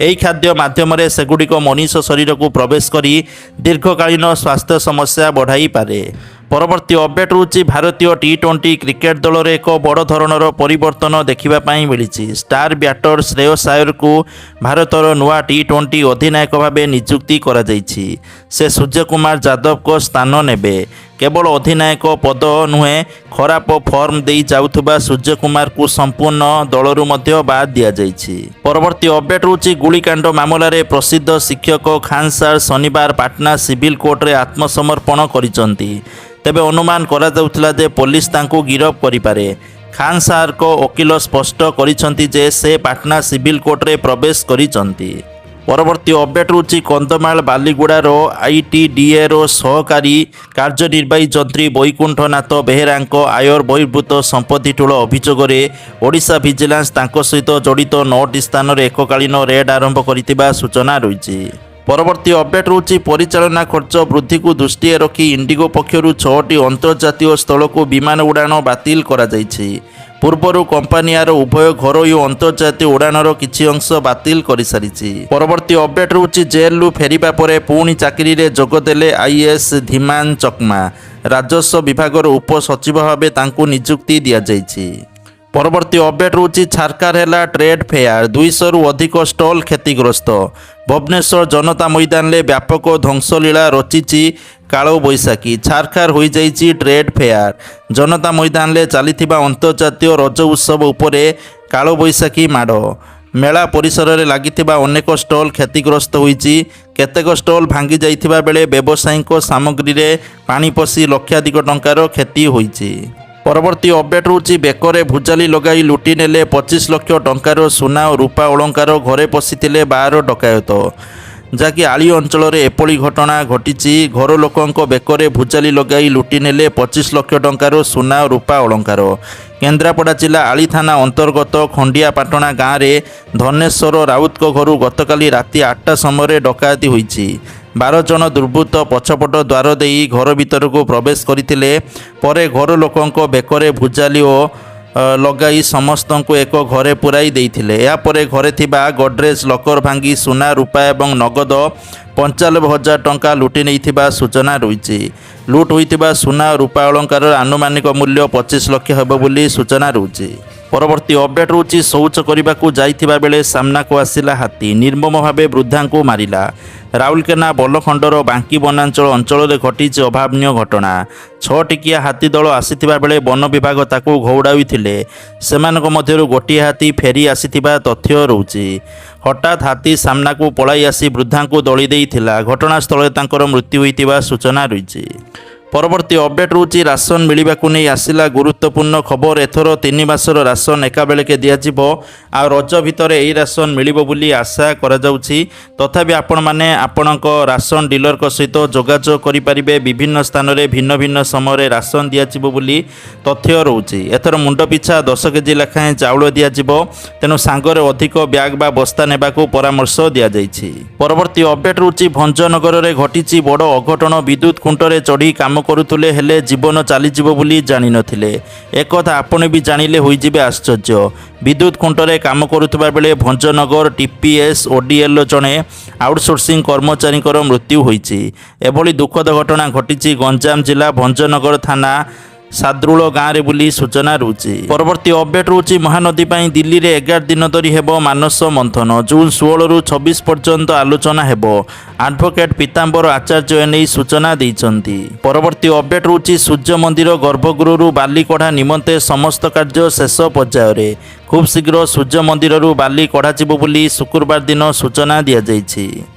ଏହି ଖାଦ୍ୟ ମାଧ୍ୟମରେ ସେଗୁଡ଼ିକ ମଣିଷ ଶରୀରକୁ ପ୍ରବେଶ କରି ଦୀର୍ଘକାଳୀନ ସ୍ୱାସ୍ଥ୍ୟ ସମସ୍ୟା ବଢ଼ାଇପାରେ। ପରବର୍ତ୍ତୀ ଅପଡେଟ୍ ରହୁଛି, ଭାରତୀୟ ଟି-20 କ୍ରିକେଟ୍ ଦଳରେ ଏକ ବଡ଼ ଧରଣର ପରିବର୍ତ୍ତନ ଦେଖିବା ପାଇଁ ମିଳିଛି। ଷ୍ଟାର ବ୍ୟାଟର ଶ୍ରେୟସ ଆୟରଙ୍କୁ ଭାରତର ନୂଆ ଟି-20 ଅଧିନାୟକ ଭାବେ ନିଯୁକ୍ତି କରାଯାଇଛି। ସେ ସୂର୍ଯ୍ୟକୁମାର ଯାଦବଙ୍କ ସ୍ଥାନ ନେବେ। କେବଳ ଅଧିନାୟକ ପଦ ନୁହେଁ, ଖରାପ ଫର୍ମ ଦେଇ ଯାଉଥିବା ସୂର୍ଯ୍ୟକୁମାରଙ୍କୁ ସମ୍ପୂର୍ଣ୍ଣ ଦଳରୁ ମଧ୍ୟ ବାଦ୍ ଦିଆଯାଇଛି। ପରବର୍ତ୍ତୀ ଅପଡେଟ୍ ହେଉଛି, ଗୁଳିକାଣ୍ଡ ମାମଲାରେ ପ୍ରସିଦ୍ଧ ଶିକ୍ଷକ ଖାନ୍ ସାର୍ ଶନିବାର ପାଟନା ସିଭିଲ କୋର୍ଟରେ ଆତ୍ମସମର୍ପଣ କରିଛନ୍ତି। ତେବେ ଅନୁମାନ କରାଯାଉଥିଲା ଯେ ପୋଲିସ ତାଙ୍କୁ ଗିରଫ କରିପାରେ। ଖାନ୍ ସାର୍ଙ୍କ ଓକିଲ ସ୍ପଷ୍ଟ କରିଛନ୍ତି ଯେ ସେ ପାଟନା ସିଭିଲ କୋର୍ଟରେ ପ୍ରବେଶ କରିଛନ୍ତି। ପରବର୍ତ୍ତୀ ଅପଡେଟ୍ ହେଉଛି, କନ୍ଧମାଳ ବାଲିଗୁଡ଼ାର ଆଇଟିଡିଏର ସହକାରୀ କାର୍ଯ୍ୟନିର୍ବାହୀ ଯନ୍ତ୍ରୀ ବୈକୁଣ୍ଠନାଥ ବେହେରାଙ୍କ ଆୟ ବହିର୍ଭୂତ ସମ୍ପତ୍ତି ଠୁଳ ଅଭିଯୋଗରେ ଓଡ଼ିଶା ଭିଜିଲାନ୍ସ ତାଙ୍କ ସହିତ ଜଡ଼ିତ ନଅଟି ସ୍ଥାନରେ ଏକକାଳୀନ ରେଡ୍ ଆରମ୍ଭ କରିଥିବା ସୂଚନା ରହିଛି। ପରବର୍ତ୍ତୀ ଅପଡେଟ୍ ହେଉଛି, ପରିଚାଳନା ଖର୍ଚ୍ଚ ବୃଦ୍ଧିକୁ ଦୃଷ୍ଟିରେ ରଖି ଇଣ୍ଡିଗୋ ପକ୍ଷରୁ ଛଅଟି ଅନ୍ତର୍ଜାତୀୟ ସ୍ଥଳକୁ ବିମାନ ଉଡ଼ାଣ ବାତିଲ କରାଯାଇଛି। ପୂର୍ବରୁ କମ୍ପାନୀ ଏହାର ଉଭୟ ଘରୋଇ ଓ ଅନ୍ତର୍ଜାତୀୟ ଉଡ଼ାଣର କିଛି ଅଂଶ ବାତିଲ କରିସାରିଛି। ପରବର୍ତ୍ତୀ ଅପଡେଟ୍ ହେଉଛି, ଜେଲରୁ ଫେରିବା ପରେ ପୁଣି ଚାକିରିରେ ଯୋଗଦେଲେ ଆଇଏଏସ୍ ଧୀମାନ ଚକମା। ରାଜସ୍ୱ ବିଭାଗର ଉପସଚିବ ଭାବେ ତାଙ୍କୁ ନିଯୁକ୍ତି ଦିଆଯାଇଛି। ପରବର୍ତ୍ତୀ ଅପଡେଟ୍ ହେଉଛି, ଛାରଖାର ହେଲା ଟ୍ରେଡ୍ ଫେୟାର, 200ରୁ ଅଧିକ ଷ୍ଟଲ୍ କ୍ଷତିଗ୍ରସ୍ତ। ଭୁବନେଶ୍ୱର ଜନତା ମଇଦାନରେ ବ୍ୟାପକ ଧ୍ୱଂସଲୀଳା ରଚିଛି କାଳବୈଶାଖୀ। ଛାରଖାର ହୋଇଯାଇଛି ଟ୍ରେଡ୍ ଫେୟାର। ଜନତା ମଇଦାନରେ ଚାଲିଥିବା ଅନ୍ତର୍ଜାତୀୟ ରଜ ଉତ୍ସବ ଉପରେ କାଳବୈଶାଖୀ ମାଡ଼। ମେଳା ପରିସରରେ ଲାଗିଥିବା ଅନେକ ଷ୍ଟଲ୍ କ୍ଷତିଗ୍ରସ୍ତ ହୋଇଛି। କେତେକ ଷ୍ଟଲ୍ ଭାଙ୍ଗି ଯାଇଥିବା ବେଳେ ବ୍ୟବସାୟୀଙ୍କ ସାମଗ୍ରୀରେ ପାଣି ପଶି ଲକ୍ଷାଧିକ ଟଙ୍କାର କ୍ଷତି ହୋଇଛି। ପରବର୍ତ୍ତୀ ଅପଡେଟ୍ ହେଉଛି, ବେକରେ ଭୁଜାଲି ଲଗାଇ ଲୁଟି ନେଲେ 25 ଲକ୍ଷ ଟଙ୍କାର ସୁନା ଓ ରୂପା ଅଳଙ୍କାର। ଘରେ ପଶିଥିଲେ 12 ଡକାୟତ। ଯାହାକି ଆଳି ଅଞ୍ଚଳରେ ଏପରି ଘଟଣା ଘଟିଛି। ଘର ଲୋକଙ୍କ ବେକରେ ଭୁଜାଲି ଲଗାଇ ଲୁଟି ନେଲେ 25 ଲକ୍ଷ ଟଙ୍କାର ସୁନା ଓ ରୂପା ଅଳଙ୍କାର। କେନ୍ଦ୍ରାପଡ଼ା ଜିଲ୍ଲା ଆଳି ଥାନା ଅନ୍ତର୍ଗତ ଖଣ୍ଡିଆପାଟଣା ଗାଁରେ ଧନେଶ୍ୱର ରାଉତଙ୍କ ଘରୁ ଗତକାଲି ରାତି 8ଟା ସମୟରେ ଡକାୟତି ହୋଇଛି। 12 ଜଣ ଦୁର୍ବୃତ୍ତ ପଛପଟ ଦ୍ୱାର ଦେଇ ଘର ଭିତରକୁ ପ୍ରବେଶ କରିଥିଲେ। ପରେ ଘର ଲୋକଙ୍କ ବେକରେ ଭୁଜାଲି ଲଗାଇ ସମସ୍ତଙ୍କୁ ଏକ ଘରେ ପୁରାଇ ଦେଇଥିଲେ। ଏହାପରେ ଘରେ ଥିବା ଗଡରେଜ୍ ଲକର ଭାଙ୍ଗି ସୁନା, ରୂପା ଏବଂ ନଗଦ 95,000 ଟଙ୍କା ଲୁଟି ନେଇଥିବା ସୂଚନା ରହିଛି। ଲୁଟ୍ ହୋଇଥିବା ସୁନା ଓ ରୂପା ଅଳଙ୍କାରର ଆନୁମାନିକ ମୂଲ୍ୟ 25 ଲକ୍ଷ ହେବ ବୋଲି ସୂଚନା ରହୁଛି। ପରବର୍ତ୍ତୀ ଅପଡେଟ୍ ରହୁଛି, ଶୌଚ କରିବାକୁ ଯାଇଥିବା ବେଳେ ସାମ୍ନାକୁ ଆସିଲା ହାତୀ, ନିର୍ମମ ଭାବେ ବୃଦ୍ଧାଙ୍କୁ ମାରିଲା। ରାଉରକେଲା ବଲଖଣ୍ଡର ବାଙ୍କି ବନାଞ୍ଚଳ ଅଞ୍ଚଳରେ ଘଟିଛି ଅଭାବନୀୟ ଘଟଣା। ଛଅ ଟିକିଆ ହାତୀ ଦଳ ଆସିଥିବା ବେଳେ ବନ ବିଭାଗ ତାକୁ ଘଉଡ଼ାଉଥିଲେ। ସେମାନଙ୍କ ମଧ୍ୟରୁ ଗୋଟିଏ ହାତୀ ଫେରି ଆସିଥିବା ତଥ୍ୟ ରହୁଛି। ହଠାତ୍ ହାତୀ ସାମ୍ନାକୁ ପଳାଇ ଆସି ବୃଦ୍ଧାଙ୍କୁ ଦଳି ଦେଇଥିଲା। ଘଟଣାସ୍ଥଳରେ ତାଙ୍କର ମୃତ୍ୟୁ ହୋଇଥିବା ସୂଚନା ରହିଛି। ପରବର୍ତ୍ତୀ ଅପଡେଟ୍ ରହୁଛି, ରାସନ ମିଳିବାକୁ ନେଇ ଆସିଲା ଗୁରୁତ୍ୱପୂର୍ଣ୍ଣ ଖବର। ଏଥର 3 ମାସର ରାସନ ଏକାବେଳକେ ଦିଆଯିବ। ଆଉ ରଜ ଭିତରେ ଏହି ରାସନ ମିଳିବ ବୋଲି ଆଶା କରାଯାଉଛି। ତଥାପି ଆପଣମାନେ ଆପଣଙ୍କ ରାସନ ଡିଲରଙ୍କ ସହିତ ଯୋଗାଯୋଗ କରିପାରିବେ। ବିଭିନ୍ନ ସ୍ଥାନରେ ଭିନ୍ନ ଭିନ୍ନ ସମୟରେ ରାସନ ଦିଆଯିବ ବୋଲି ତଥ୍ୟ ରହୁଛି। ଏଥର ମୁଣ୍ଡ ପିଛା 10 କେଜି ଲେଖାଏଁ ଚାଉଳ ଦିଆଯିବ। ତେଣୁ ସାଙ୍ଗରେ ଅଧିକ ବ୍ୟାଗ୍ ବା ବସ୍ତା ନେବାକୁ ପରାମର୍ଶ ଦିଆଯାଇଛି। ପରବର୍ତ୍ତୀ ଅପଡେଟ୍ ରହୁଛି, ଭଞ୍ଜନଗରରେ ଘଟିଛି ବଡ଼ ଅଘଟଣ। ବିଦ୍ୟୁତ ଖୁଣ୍ଟରେ ଚଢ଼ି କାମ କରୁଥିଲେ, ହେଲେ ଜୀବନ ଚାଲିଯିବ ବୋଲି ଜାଣିନଥିଲେ। ଏକଥା ଆପଣ ବି ଜାଣିଲେ ହୋଇଯିବେ ଆଶ୍ଚର୍ଯ୍ୟ। ବିଦ୍ୟୁତ ଖୁଣ୍ଟରେ କାମ କରୁଥିବା ବେଳେ ଭଞ୍ଜନଗର ଟିପିଏସ୍ ଓଡିଏଲ୍ର ଜଣେ ଆଉଟସୋର୍ସିଂ କର୍ମଚାରୀଙ୍କର ମୃତ୍ୟୁ ହୋଇଛି। ଏଭଳି ଦୁଃଖଦ ଘଟଣା ଘଟିଛି ଗଞ୍ଜାମ ଜିଲ୍ଲା ଭଞ୍ଜନଗର ଥାନା ସାଦ୍ରୁଳ ଗାଁରେ ବୋଲି ସୂଚନା ରହୁଛି। ପରବର୍ତ୍ତୀ ଅପଡେଟ୍ ରହୁଛି, ମହାନଦୀ ପାଇଁ ଦିଲ୍ଲୀରେ 11 ଦିନ ଧରି ହେବ ମାନସ ମନ୍ଥନ। ଜୁନ୍ 16ରୁ 26 ପର୍ଯ୍ୟନ୍ତ ଆଲୋଚନା ହେବ। ଆଡଭୋକେଟ୍ ପୀତାମ୍ବର ଆଚାର୍ଯ୍ୟ ଏନେଇ ସୂଚନା ଦେଇଛନ୍ତି। ପରବର୍ତ୍ତୀ ଅପଡେଟ୍ ରହୁଛି, ସୂର୍ଯ୍ୟ ମନ୍ଦିର ଗର୍ଭଗୃହରୁ ବାଲି କଢ଼ା ନିମନ୍ତେ ସମସ୍ତ କାର୍ଯ୍ୟ ଶେଷ ପର୍ଯ୍ୟାୟରେ। ଖୁବ୍ ଶୀଘ୍ର ସୂର୍ଯ୍ୟ ମନ୍ଦିରରୁ ବାଲି କଢ଼ାଯିବ ବୋଲି ଶୁକ୍ରବାର ଦିନ ସୂଚନା ଦିଆଯାଇଛି।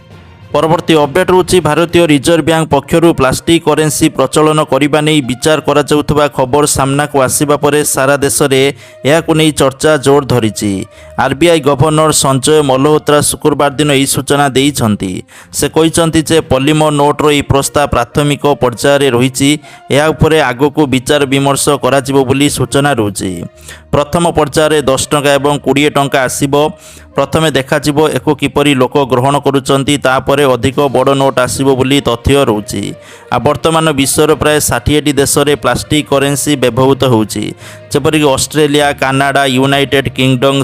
ପରବର୍ତ୍ତୀ ଅପଡେଟ୍ ରହୁଛି, ଭାରତୀୟ ରିଜର୍ଭ ବ୍ୟାଙ୍କ ପକ୍ଷରୁ ପ୍ଲାଷ୍ଟିକ୍ କରେନ୍ସି ପ୍ରଚଳନ କରିବା ନେଇ ବିଚାର କରାଯାଉଥିବା ଖବର ସାମ୍ନାକୁ ଆସିବା ପରେ ସାରା ଦେଶରେ ଏହାକୁ ନେଇ ଚର୍ଚ୍ଚା ଜୋର ଧରିଛି। ଆରବିଆଇ ଗଭର୍ଣ୍ଣର ସଞ୍ଜୟ ମଲ୍ହୋତ୍ରା ଶୁକ୍ରବାର ଦିନ ଏହି ସୂଚନା ଦେଇଛନ୍ତି। ସେ କହିଛନ୍ତି ଯେ ପଲିମର ନୋଟ୍ର ଏହି ପ୍ରସ୍ତାବ ପ୍ରାଥମିକ ପର୍ଯ୍ୟାୟରେ ରହିଛି। ଏହା ଉପରେ ଆଗକୁ ବିଚାର ବିମର୍ଶ କରାଯିବ ବୋଲି ସୂଚନା ରହୁଛି। ପ୍ରଥମ ପର୍ଯ୍ୟାୟରେ 10 ଟଙ୍କା ଏବଂ 20 ଟଙ୍କା ଆସିବ। ପ୍ରଥମେ ଦେଖାଯିବ ଏକୁ କିପରି ଲୋକ ଗ୍ରହଣ କରୁଛନ୍ତି। ତାପରେ ଅଧିକ ବଡ଼ ନୋଟ୍ ଆସିବ ବୋଲି ତଥ୍ୟ ରହୁଛି। ଆଉ ବର୍ତ୍ତମାନ ବିଶ୍ୱର ପ୍ରାୟ 60ଟି ଦେଶରେ ପ୍ଲାଷ୍ଟିକ୍ କରେନ୍ସି ବ୍ୟବହୃତ ହେଉଛି, ଯେପରିକି Australia, Canada, United kingdom,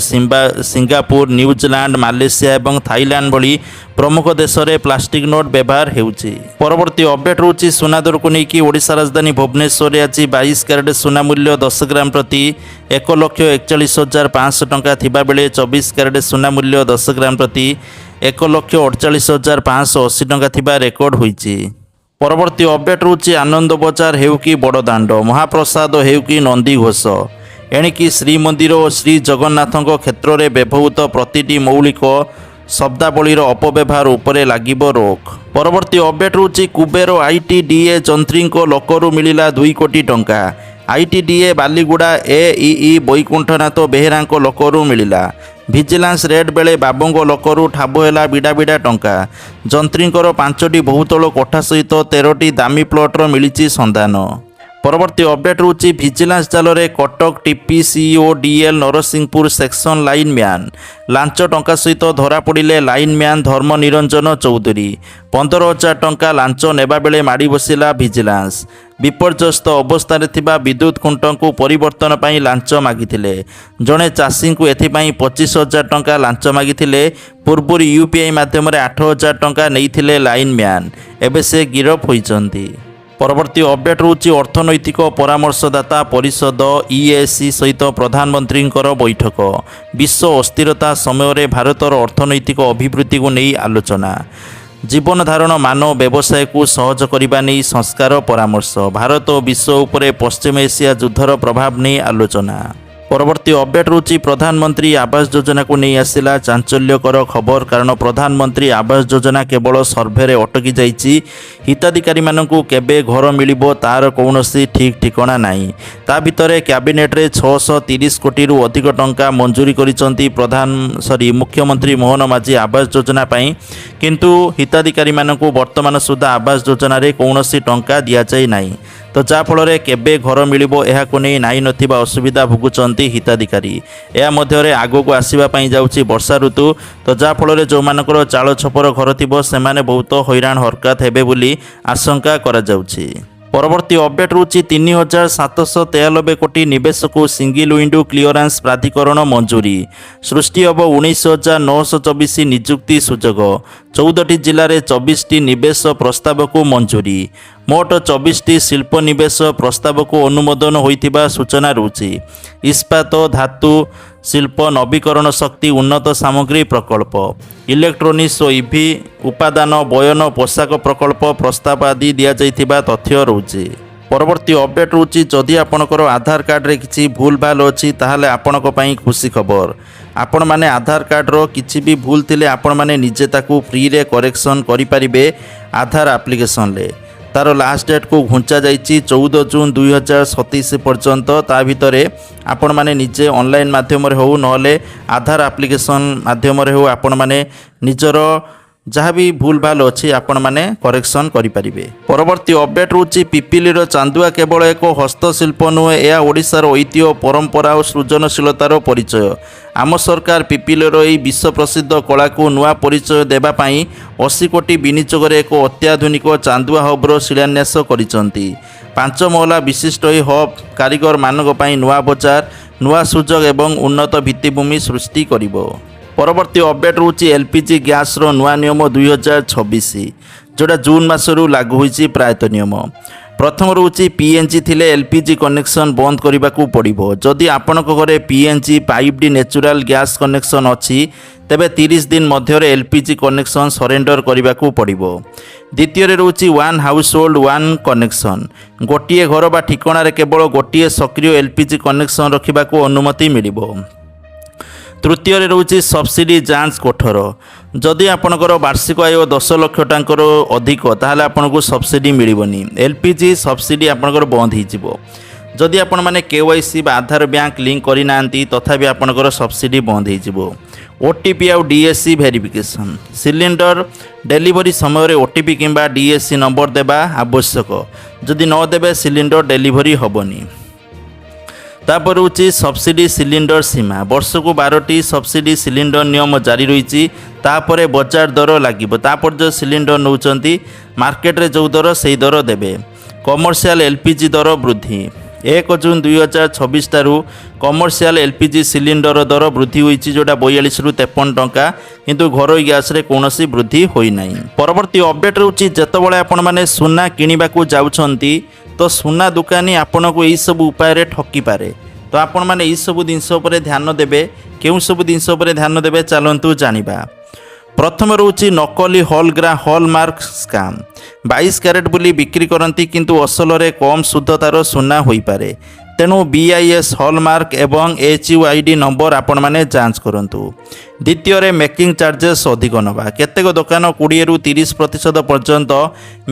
Singapore, New Zealand, Malaysia ଏବଂ ଥାଇଲାଣ୍ଡ ଭଳି ପ୍ରମୁଖ ଦେଶରେ ପ୍ଲାଷ୍ଟିକ୍ ନୋଟ୍ ବ୍ୟବହାର ହେଉଛି। ପରବର୍ତ୍ତୀ ଅପଡେଟ୍ ରହୁଛି ସୁନା ଦରକୁ ନେଇକି। ଓଡ଼ିଶା ରାଜଧାନୀ ଭୁବନେଶ୍ୱରରେ ଆଜି 22 କ୍ୟାରେଟ୍ ସୁନା ମୂଲ୍ୟ 10 ଗ୍ରାମ ପ୍ରତି 1,41,500 ଟଙ୍କା ଥିବାବେଳେ 24 କ୍ୟାରେଟ୍ ସୁନା ମୂଲ୍ୟ 10 ଗ୍ରାମ ପ୍ରତି 1,48,580 ଟଙ୍କା ଥିବା ରେକର୍ଡ ହୋଇଛି। ପରବର୍ତ୍ତୀ ଅପଡେଟ୍ ରହୁଛି, ଆନନ୍ଦ ବଜାର ହେଉ କି ବଡ଼ଦାଣ୍ଡ, ମହାପ୍ରସାଦ ହେଉ କି ନନ୍ଦିଘୋଷ, ଏଣିକି ଶ୍ରୀମନ୍ଦିର ଓ ଶ୍ରୀ ଜଗନ୍ନାଥଙ୍କ କ୍ଷେତ୍ରରେ ବ୍ୟବହୃତ ପ୍ରତିଟି ମୌଳିକ ଶବ୍ଦାବଳୀର ଅପବ୍ୟବହାର ଉପରେ ଲାଗିବ ରୋକ। ପରବର୍ତ୍ତୀ ଅପଡେଟ୍ ରହୁଛି, କୁବେର ଆଇଟିଡିଏ ଯନ୍ତ୍ରୀଙ୍କ ଲକରୁ ମିଳିଲା 2 କୋଟି ଟଙ୍କା। ଆଇଟିଡିଏ ବାଲିଗୁଡ଼ା ଏଇଇ ବୈକୁଣ୍ଠନାଥ ବେହେରାଙ୍କ ଲକରୁ ମିଳିଲା। ଭିଜିଲାନ୍ସ ରେଡ୍ ବେଳେ ବାବୁଙ୍କ ଲକରୁ ଠାବ ହେଲା ବିଡ଼ା ବିଡ଼ା ଟଙ୍କା। ଯନ୍ତ୍ରୀଙ୍କର ପାଞ୍ଚଟି ବହୁତଳ କୋଠା ସହିତ 13ଟି ଦାମୀ ପ୍ଲଟ୍ର ମିଳିଛି ସନ୍ଧାନ। ପରବର୍ତ୍ତୀ ଅପଡେଟ୍ ରହୁଛି, ଭିଜିଲାନ୍ସ ଜାଲରେ Cuttack TPCODL Narasinghpur section lineman. ଲାଞ୍ଚ ଟଙ୍କା ସହିତ ଧରାପଡ଼ିଲେ ଲାଇନ୍ ମ୍ୟାନ୍ ଧର୍ମ ନିରଞ୍ଜନ ଚୌଧୁରୀ। 15,000 ଟଙ୍କା ଲାଞ୍ଚ ନେବାବେଳେ ମାଡ଼ି ବସିଲା ଭିଜିଲାନ୍ସ। ବିପର୍ଯ୍ୟସ୍ତ ଅବସ୍ଥାରେ ଥିବା ବିଦ୍ୟୁତ୍ ଖୁଣ୍ଟଙ୍କୁ ପରିବର୍ତ୍ତନ ପାଇଁ ଲାଞ୍ଚ ମାଗିଥିଲେ। ଜଣେ ଚାଷୀଙ୍କୁ ଏଥିପାଇଁ 25,000 ଟଙ୍କା ଲାଞ୍ଚ ମାଗିଥିଲେ। ପୂର୍ବରୁ ୟୁପିଆଇ ମାଧ୍ୟମରେ 8,000 ଟଙ୍କା ନେଇଥିଲେ ଲାଇନ୍ ମ୍ୟାନ୍। ଏବେ ସେ ଗିରଫ ହୋଇଛନ୍ତି। ପରବର୍ତ୍ତୀ ଅପଡେଟ୍ ରହୁଛି, ଅର୍ଥନୈତିକ ପରାମର୍ଶଦାତା ପରିଷଦ ଇଏସି ସହିତ ପ୍ରଧାନମନ୍ତ୍ରୀଙ୍କର ବୈଠକ। ବିଶ୍ୱ ଅସ୍ଥିରତା ସମୟରେ ଭାରତର ଅର୍ଥନୈତିକ ଅଭିବୃଦ୍ଧିକୁ ନେଇ ଆଲୋଚନା। ଜୀବନ ଧାରଣ ମାନ, ବ୍ୟବସାୟକୁ ସହଜ କରିବା ନେଇ ସଂସ୍କାର ପରାମର୍ଶ। ଭାରତ ଓ ବିଶ୍ୱ ଉପରେ ପଶ୍ଚିମ ଏସିଆ ଯୁଦ୍ଧର ପ୍ରଭାବ ନେଇ ଆଲୋଚନା। ପରବର୍ତ୍ତୀ ଅପଡେଟ୍ ରହୁଛି, ପ୍ରଧାନମନ୍ତ୍ରୀ ଆବାସ ଯୋଜନାକୁ ନେଇ ଆସିଲା ଚାଞ୍ଚଲ୍ୟକର ଖବର। କାରଣ ପ୍ରଧାନମନ୍ତ୍ରୀ ଆବାସ ଯୋଜନା କେବଳ ସର୍ଭେରେ ଅଟକି ଯାଇଛି। ହିତାଧିକାରୀମାନଙ୍କୁ କେବେ ଘର ମିଳିବ, ତାର କୌଣସି ଠିକ୍ ଠିକଣା ନାହିଁ। ତା ଭିତରେ କ୍ୟାବିନେଟରେ 630 କୋଟିରୁ ଅଧିକ ଟଙ୍କା ମଞ୍ଜୁରୀ କରିଛନ୍ତି ପ୍ରଧାନ ସରି ମୁଖ୍ୟମନ୍ତ୍ରୀ ମୋହନ ମାଝୀ ଆବାସ ଯୋଜନା ପାଇଁ। କିନ୍ତୁ ହିତାଧିକାରୀମାନଙ୍କୁ ବର୍ତ୍ତମାନ ସୁଦ୍ଧା ଆବାସ ଯୋଜନାରେ କୌଣସି ଟଙ୍କା ଦିଆଯାଇ ନାହିଁ। ତ ଯାହାଫଳରେ କେବେ ଘର ମିଳିବ, ଏହାକୁ ନେଇ ନାହିଁ ନଥିବା ଅସୁବିଧା ଭୋଗୁଛନ୍ତି ହିତାଧିକାରୀ। ଏହା ମଧ୍ୟରେ ଆଗକୁ ଆସିବା ପାଇଁ ଯାଉଛି ବର୍ଷା ଋତୁ। ତ ଯାହାଫଳରେ ଯେଉଁମାନଙ୍କର ଚାଳ ଛପର ଘର ଥିବ, ସେମାନେ ବହୁତ ହଇରାଣ ହରକତ ହେବେ ବୋଲି ଆଶଙ୍କା କରାଯାଉଛି। ପରବର୍ତ୍ତୀ ଅପଡେଟ୍ ରହୁଛି, 3793 କୋଟି ନିବେଶକୁ ସିଙ୍ଗିଲ୍ ୱିଣ୍ଡୋ କ୍ଲିୟରାନ୍ସ ପ୍ରାଧିକରଣ ମଞ୍ଜୁରୀ। ସୃଷ୍ଟି ହେବ 19,924 ନିଯୁକ୍ତି ସୁଯୋଗ। 14ଟି ଜିଲ୍ଲାରେ 24ଟି ନିବେଶ ପ୍ରସ୍ତାବକୁ ମଞ୍ଜୁରୀ। ମୋଟ 24ଟି ଶିଳ୍ପ ନିବେଶ ପ୍ରସ୍ତାବକୁ ଅନୁମୋଦନ ହୋଇଥିବା ସୂଚନା ରହୁଛି। ଇସ୍ପାତ, ଧାତୁ ଶିଳ୍ପ, ନବୀକରଣ ଶକ୍ତି, ଉନ୍ନତ ସାମଗ୍ରୀ ପ୍ରକଳ୍ପ, ଇଲେକ୍ଟ୍ରୋନିକ୍ସ ଓ ଇଭି ଉପାଦାନ, ବୟନ ପୋଷାକ ପ୍ରକଳ୍ପ ପ୍ରସ୍ତାବ ଆଦି ଦିଆଯାଇଥିବା ତଥ୍ୟ ରହୁଛି। ପରବର୍ତ୍ତୀ ଅପଡେଟ୍ ରହୁଛି, ଯଦି ଆପଣଙ୍କର ଆଧାର କାର୍ଡ଼ରେ କିଛି ଭୁଲ ଭାଲ ଅଛି, ତାହେଲେ ଆପଣଙ୍କ ପାଇଁ ଖୁସି ଖବର। ଆପଣମାନେ ଆଧାର କାର୍ଡ଼ର କିଛି ବି ଭୁଲ ଥିଲେ ଆପଣମାନେ ନିଜେ ତାକୁ ଫ୍ରିରେ କରେକ୍ସନ୍ କରିପାରିବେ ଆଧାର ଆପ୍ଲିକେସନରେ। ତାର ଲାଷ୍ଟ ଡେଟ୍କୁ ଘୁଞ୍ଚା ଯାଇଛି 14 ଜୁନ୍ 2027 ପର୍ଯ୍ୟନ୍ତ। ତା ଭିତରେ ଆପଣମାନେ ନିଜେ ଅନଲାଇନ୍ ମାଧ୍ୟମରେ ହେଉ, ନହେଲେ ଆଧାର ଆପ୍ଲିକେସନ୍ ମାଧ୍ୟମରେ ହେଉ, ଆପଣମାନେ ନିଜର ଯାହା ବି ଭୁଲ ଭାଲ ଅଛି, ଆପଣମାନେ କରେକ୍ସନ୍ କରିପାରିବେ। ପରବର୍ତ୍ତୀ ଅପଡେଟ୍ ରହୁଛି, ପିପିଲିର ଚାନ୍ଦୁଆ କେବଳ ଏକ ହସ୍ତଶିଳ୍ପ ନୁହେଁ, ଏହା ଓଡ଼ିଶାର ଐତିହ୍ୟ, ପରମ୍ପରା ଓ ସୃଜନଶୀଳତାର ପରିଚୟ। ଆମ ସରକାର ପିପିଲିର ଏହି ବିଶ୍ୱ ପ୍ରସିଦ୍ଧ କଳାକୁ ନୂଆ ପରିଚୟ ଦେବା ପାଇଁ 80 କୋଟି ବିନିଯୋଗରେ ଏକ ଅତ୍ୟାଧୁନିକ ଚାନ୍ଦୁଆ ହବ୍ର ଶିଳାନ୍ୟାସ କରିଛନ୍ତି। ପାଞ୍ଚ ମହଲା ବିଶିଷ୍ଟ ଏହି ହବ୍ କାରିଗରମାନଙ୍କ ପାଇଁ ନୂଆ ବଜାର, ନୂଆ ସୁଯୋଗ ଏବଂ ଉନ୍ନତ ଭିତ୍ତିଭୂମି ସୃଷ୍ଟି କରିବ। ପରବର୍ତ୍ତୀ ଅପଡେଟ୍ ରହୁଛି, ଏଲ୍ପିଜି ଗ୍ୟାସ୍ର ନୂଆ ନିୟମ 2026, ଯେଉଁଟା ଜୁନ୍ ମାସରୁ ଲାଗୁ ହୋଇଛି ପ୍ରାୟତଃ ନିୟମ। ପ୍ରଥମ ରହୁଛି, ପିଏନ୍ଜି ଥିଲେ ଏଲ୍ପିଜି କନେକ୍ସନ୍ ବନ୍ଦ କରିବାକୁ ପଡ଼ିବ। ଯଦି ଆପଣଙ୍କ ଘରେ PNG, piped natural gas connection ଅଛି, ତେବେ 30 ଦିନ ମଧ୍ୟରେ ଏଲ୍ପିଜି କନେକ୍ସନ୍ ସରେଣ୍ଡର କରିବାକୁ ପଡ଼ିବ। ଦ୍ୱିତୀୟରେ ରହୁଛି, one house hold one connection. ଗୋଟିଏ ଘର ବା ଠିକଣାରେ କେବଳ ଗୋଟିଏ ସକ୍ରିୟ ଏଲ୍ପିଜି କନେକ୍ସନ୍ ରଖିବାକୁ ଅନୁମତି ମିଳିବ। ତୃତୀୟରେ ରହୁଛି, ସବସିଡି ଯାଞ୍ଚ କଠୋର। ଯଦି ଆପଣଙ୍କର ବାର୍ଷିକ ଆୟ 10 ଲକ୍ଷ ଟଙ୍କାରୁ ଅଧିକ, ତାହେଲେ ଆପଣଙ୍କୁ ସବସିଡି ମିଳିବନି। ଏଲ୍ପିଜି ସବସିଡି ଆପଣଙ୍କର ବନ୍ଦ ହେଇଯିବ। ଯଦି ଆପଣମାନେ କେୱାଇସି ବା ଆଧାର ବ୍ୟାଙ୍କ ଲିଙ୍କ କରିନାହାନ୍ତି, ତଥାପି ଆପଣଙ୍କର ସବସିଡି ବନ୍ଦ ହେଇଯିବ। ଓଟିପି ଆଉ ଡିଏସ୍ସି ଭେରିଫିକେସନ୍। ସିଲିଣ୍ଡର ଡେଲିଭରି ସମୟରେ ଓଟିପି କିମ୍ବା ଡିଏସ୍ସି ନମ୍ବର ଦେବା ଆବଶ୍ୟକ। ଯଦି ନ ଦେବେ, ସିଲିଣ୍ଡର ଡେଲିଭରି ହେବନି। ତାପରେ ହେଉଛି ସବସିଡି ସିଲିଣ୍ଡର ସୀମା। ବର୍ଷକୁ 12ଟି ସବସିଡି ସିଲିଣ୍ଡର ନିୟମ ଜାରି ରହିଛି। ତାପରେ ବଜାର ଦର ଲାଗିବ। ତାପରେ ଯେଉଁ ସିଲିଣ୍ଡର ନେଉଛନ୍ତି, ମାର୍କେଟରେ ଯେଉଁ ଦର, ସେଇ ଦର ଦେବେ। କମର୍ସିଆଲ ଏଲ୍ପିଜି ଦର ବୃଦ୍ଧି। 1 ଜୁନ୍ 2026 ଠାରୁ କମର୍ସିଆଲ ଏଲ୍ପିଜି ସିଲିଣ୍ଡର ଦର ବୃଦ୍ଧି ହୋଇଛି, ଯେଉଁଟା 42ରୁ 53 ଟଙ୍କା। କିନ୍ତୁ ଘରୋଇ ଗ୍ୟାସ୍ରେ କୌଣସି ବୃଦ୍ଧି ହୋଇନାହିଁ। ପରବର୍ତ୍ତୀ ଅପଡେଟ୍ ରହୁଛି, ଯେତେବେଳେ ଆପଣମାନେ ସୁନା କିଣିବାକୁ ଯାଉଛନ୍ତି, ତ ସୁନା ଦୋକାନୀ ଆପଣଙ୍କୁ ଏଇସବୁ ଉପାୟରେ ଠକିପାରେ। ତ ଆପଣମାନେ ଏଇସବୁ ଜିନିଷ ଉପରେ ଧ୍ୟାନ ଦେବେ। କେଉଁ ସବୁ ଜିନିଷ ଉପରେ ଧ୍ୟାନ ଦେବେ, ଚାଲନ୍ତୁ ଜାଣିବା। ପ୍ରଥମ ରହୁଛି ନକଲି ହଲମାର୍କ ସ୍କାମ୍। 22 କ୍ୟାରେଟ୍ ବୋଲି ବିକ୍ରି କରନ୍ତି, କିନ୍ତୁ ଅସଲରେ କମ୍ ଶୁଦ୍ଧତାର ସୁନା ହୋଇପାରେ। ତେଣୁ ବିଆଇଏସ୍ ହଲମାର୍କ ଏବଂ H U I D number ଆପଣମାନେ ଯାଞ୍ଚ କରନ୍ତୁ। ଦ୍ୱିତୀୟରେ ମେକିଂ ଚାର୍ଜେସ୍ ଅଧିକ ନେବା। କେତେକ ଦୋକାନ 20ରୁ 30% ପର୍ଯ୍ୟନ୍ତ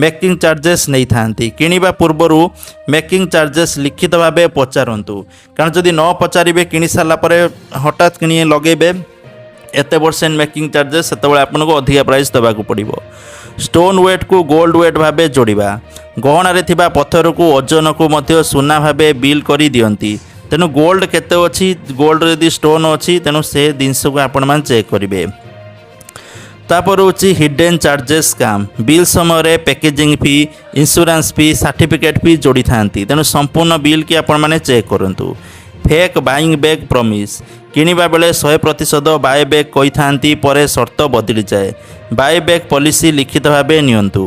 ମେକିଂ ଚାର୍ଜେସ୍ ନେଇଥାନ୍ତି। କିଣିବା ପୂର୍ବରୁ ମେକିଂ ଚାର୍ଜେସ୍ ଲିଖିତ ଭାବେ ପଚାରନ୍ତୁ, କାରଣ ଯଦି ନ ପଚାରିବେ, କିଣି ସାରିଲା ପରେ ହଠାତ୍ କିଣି ଲଗେଇବେ ଏତେ ପରସେଣ୍ଟ ମେକିଂ ଚାର୍ଜେସ୍, ସେତେବେଳେ ଆପଣଙ୍କୁ ଅଧିକା ପ୍ରାଇସ୍ ଦେବାକୁ ପଡ଼ିବ। ଷ୍ଟୋନ୍ ୱେଟ୍କୁ ଗୋଲ୍ଡ ୱେଟ୍ ଭାବେ ଯୋଡ଼ିବା। ଗହଣାରେ ଥିବା ପଥରକୁ ଓଜନକୁ ମଧ୍ୟ ସୁନା ଭାବେ ବିଲ୍ କରି ଦିଅନ୍ତି। ତେଣୁ ଗୋଲ୍ଡ କେତେ ଅଛି, ଗୋଲ୍ଡ ଯଦି ଷ୍ଟୋନ୍ ଅଛି, ତେଣୁ ସେ ଜିନିଷକୁ ଆପଣମାନେ ଚେକ୍ କରିବେ। ତାପରେ ହେଉଛି ହିଡେନ୍ ଚାର୍ଜେସ୍ ସ୍କାମ୍। ବିଲ୍ ସମୟରେ packaging fee, insurance fee, certificate fee ଯୋଡ଼ିଥାନ୍ତି। ତେଣୁ ସମ୍ପୂର୍ଣ୍ଣ ବିଲ୍କି ଆପଣମାନେ ଚେକ୍ କରନ୍ତୁ। Fake buying back promise. କିଣିବା ବେଳେ 100% ବାୟ ବ୍ୟାକ୍ କହିଥାନ୍ତି, ପରେ ସର୍ତ୍ତ ବଦଳିଯାଏ। ବାୟ ବ୍ୟାକ୍ ପଲିସି ଲିଖିତ ଭାବେ ନିଅନ୍ତୁ।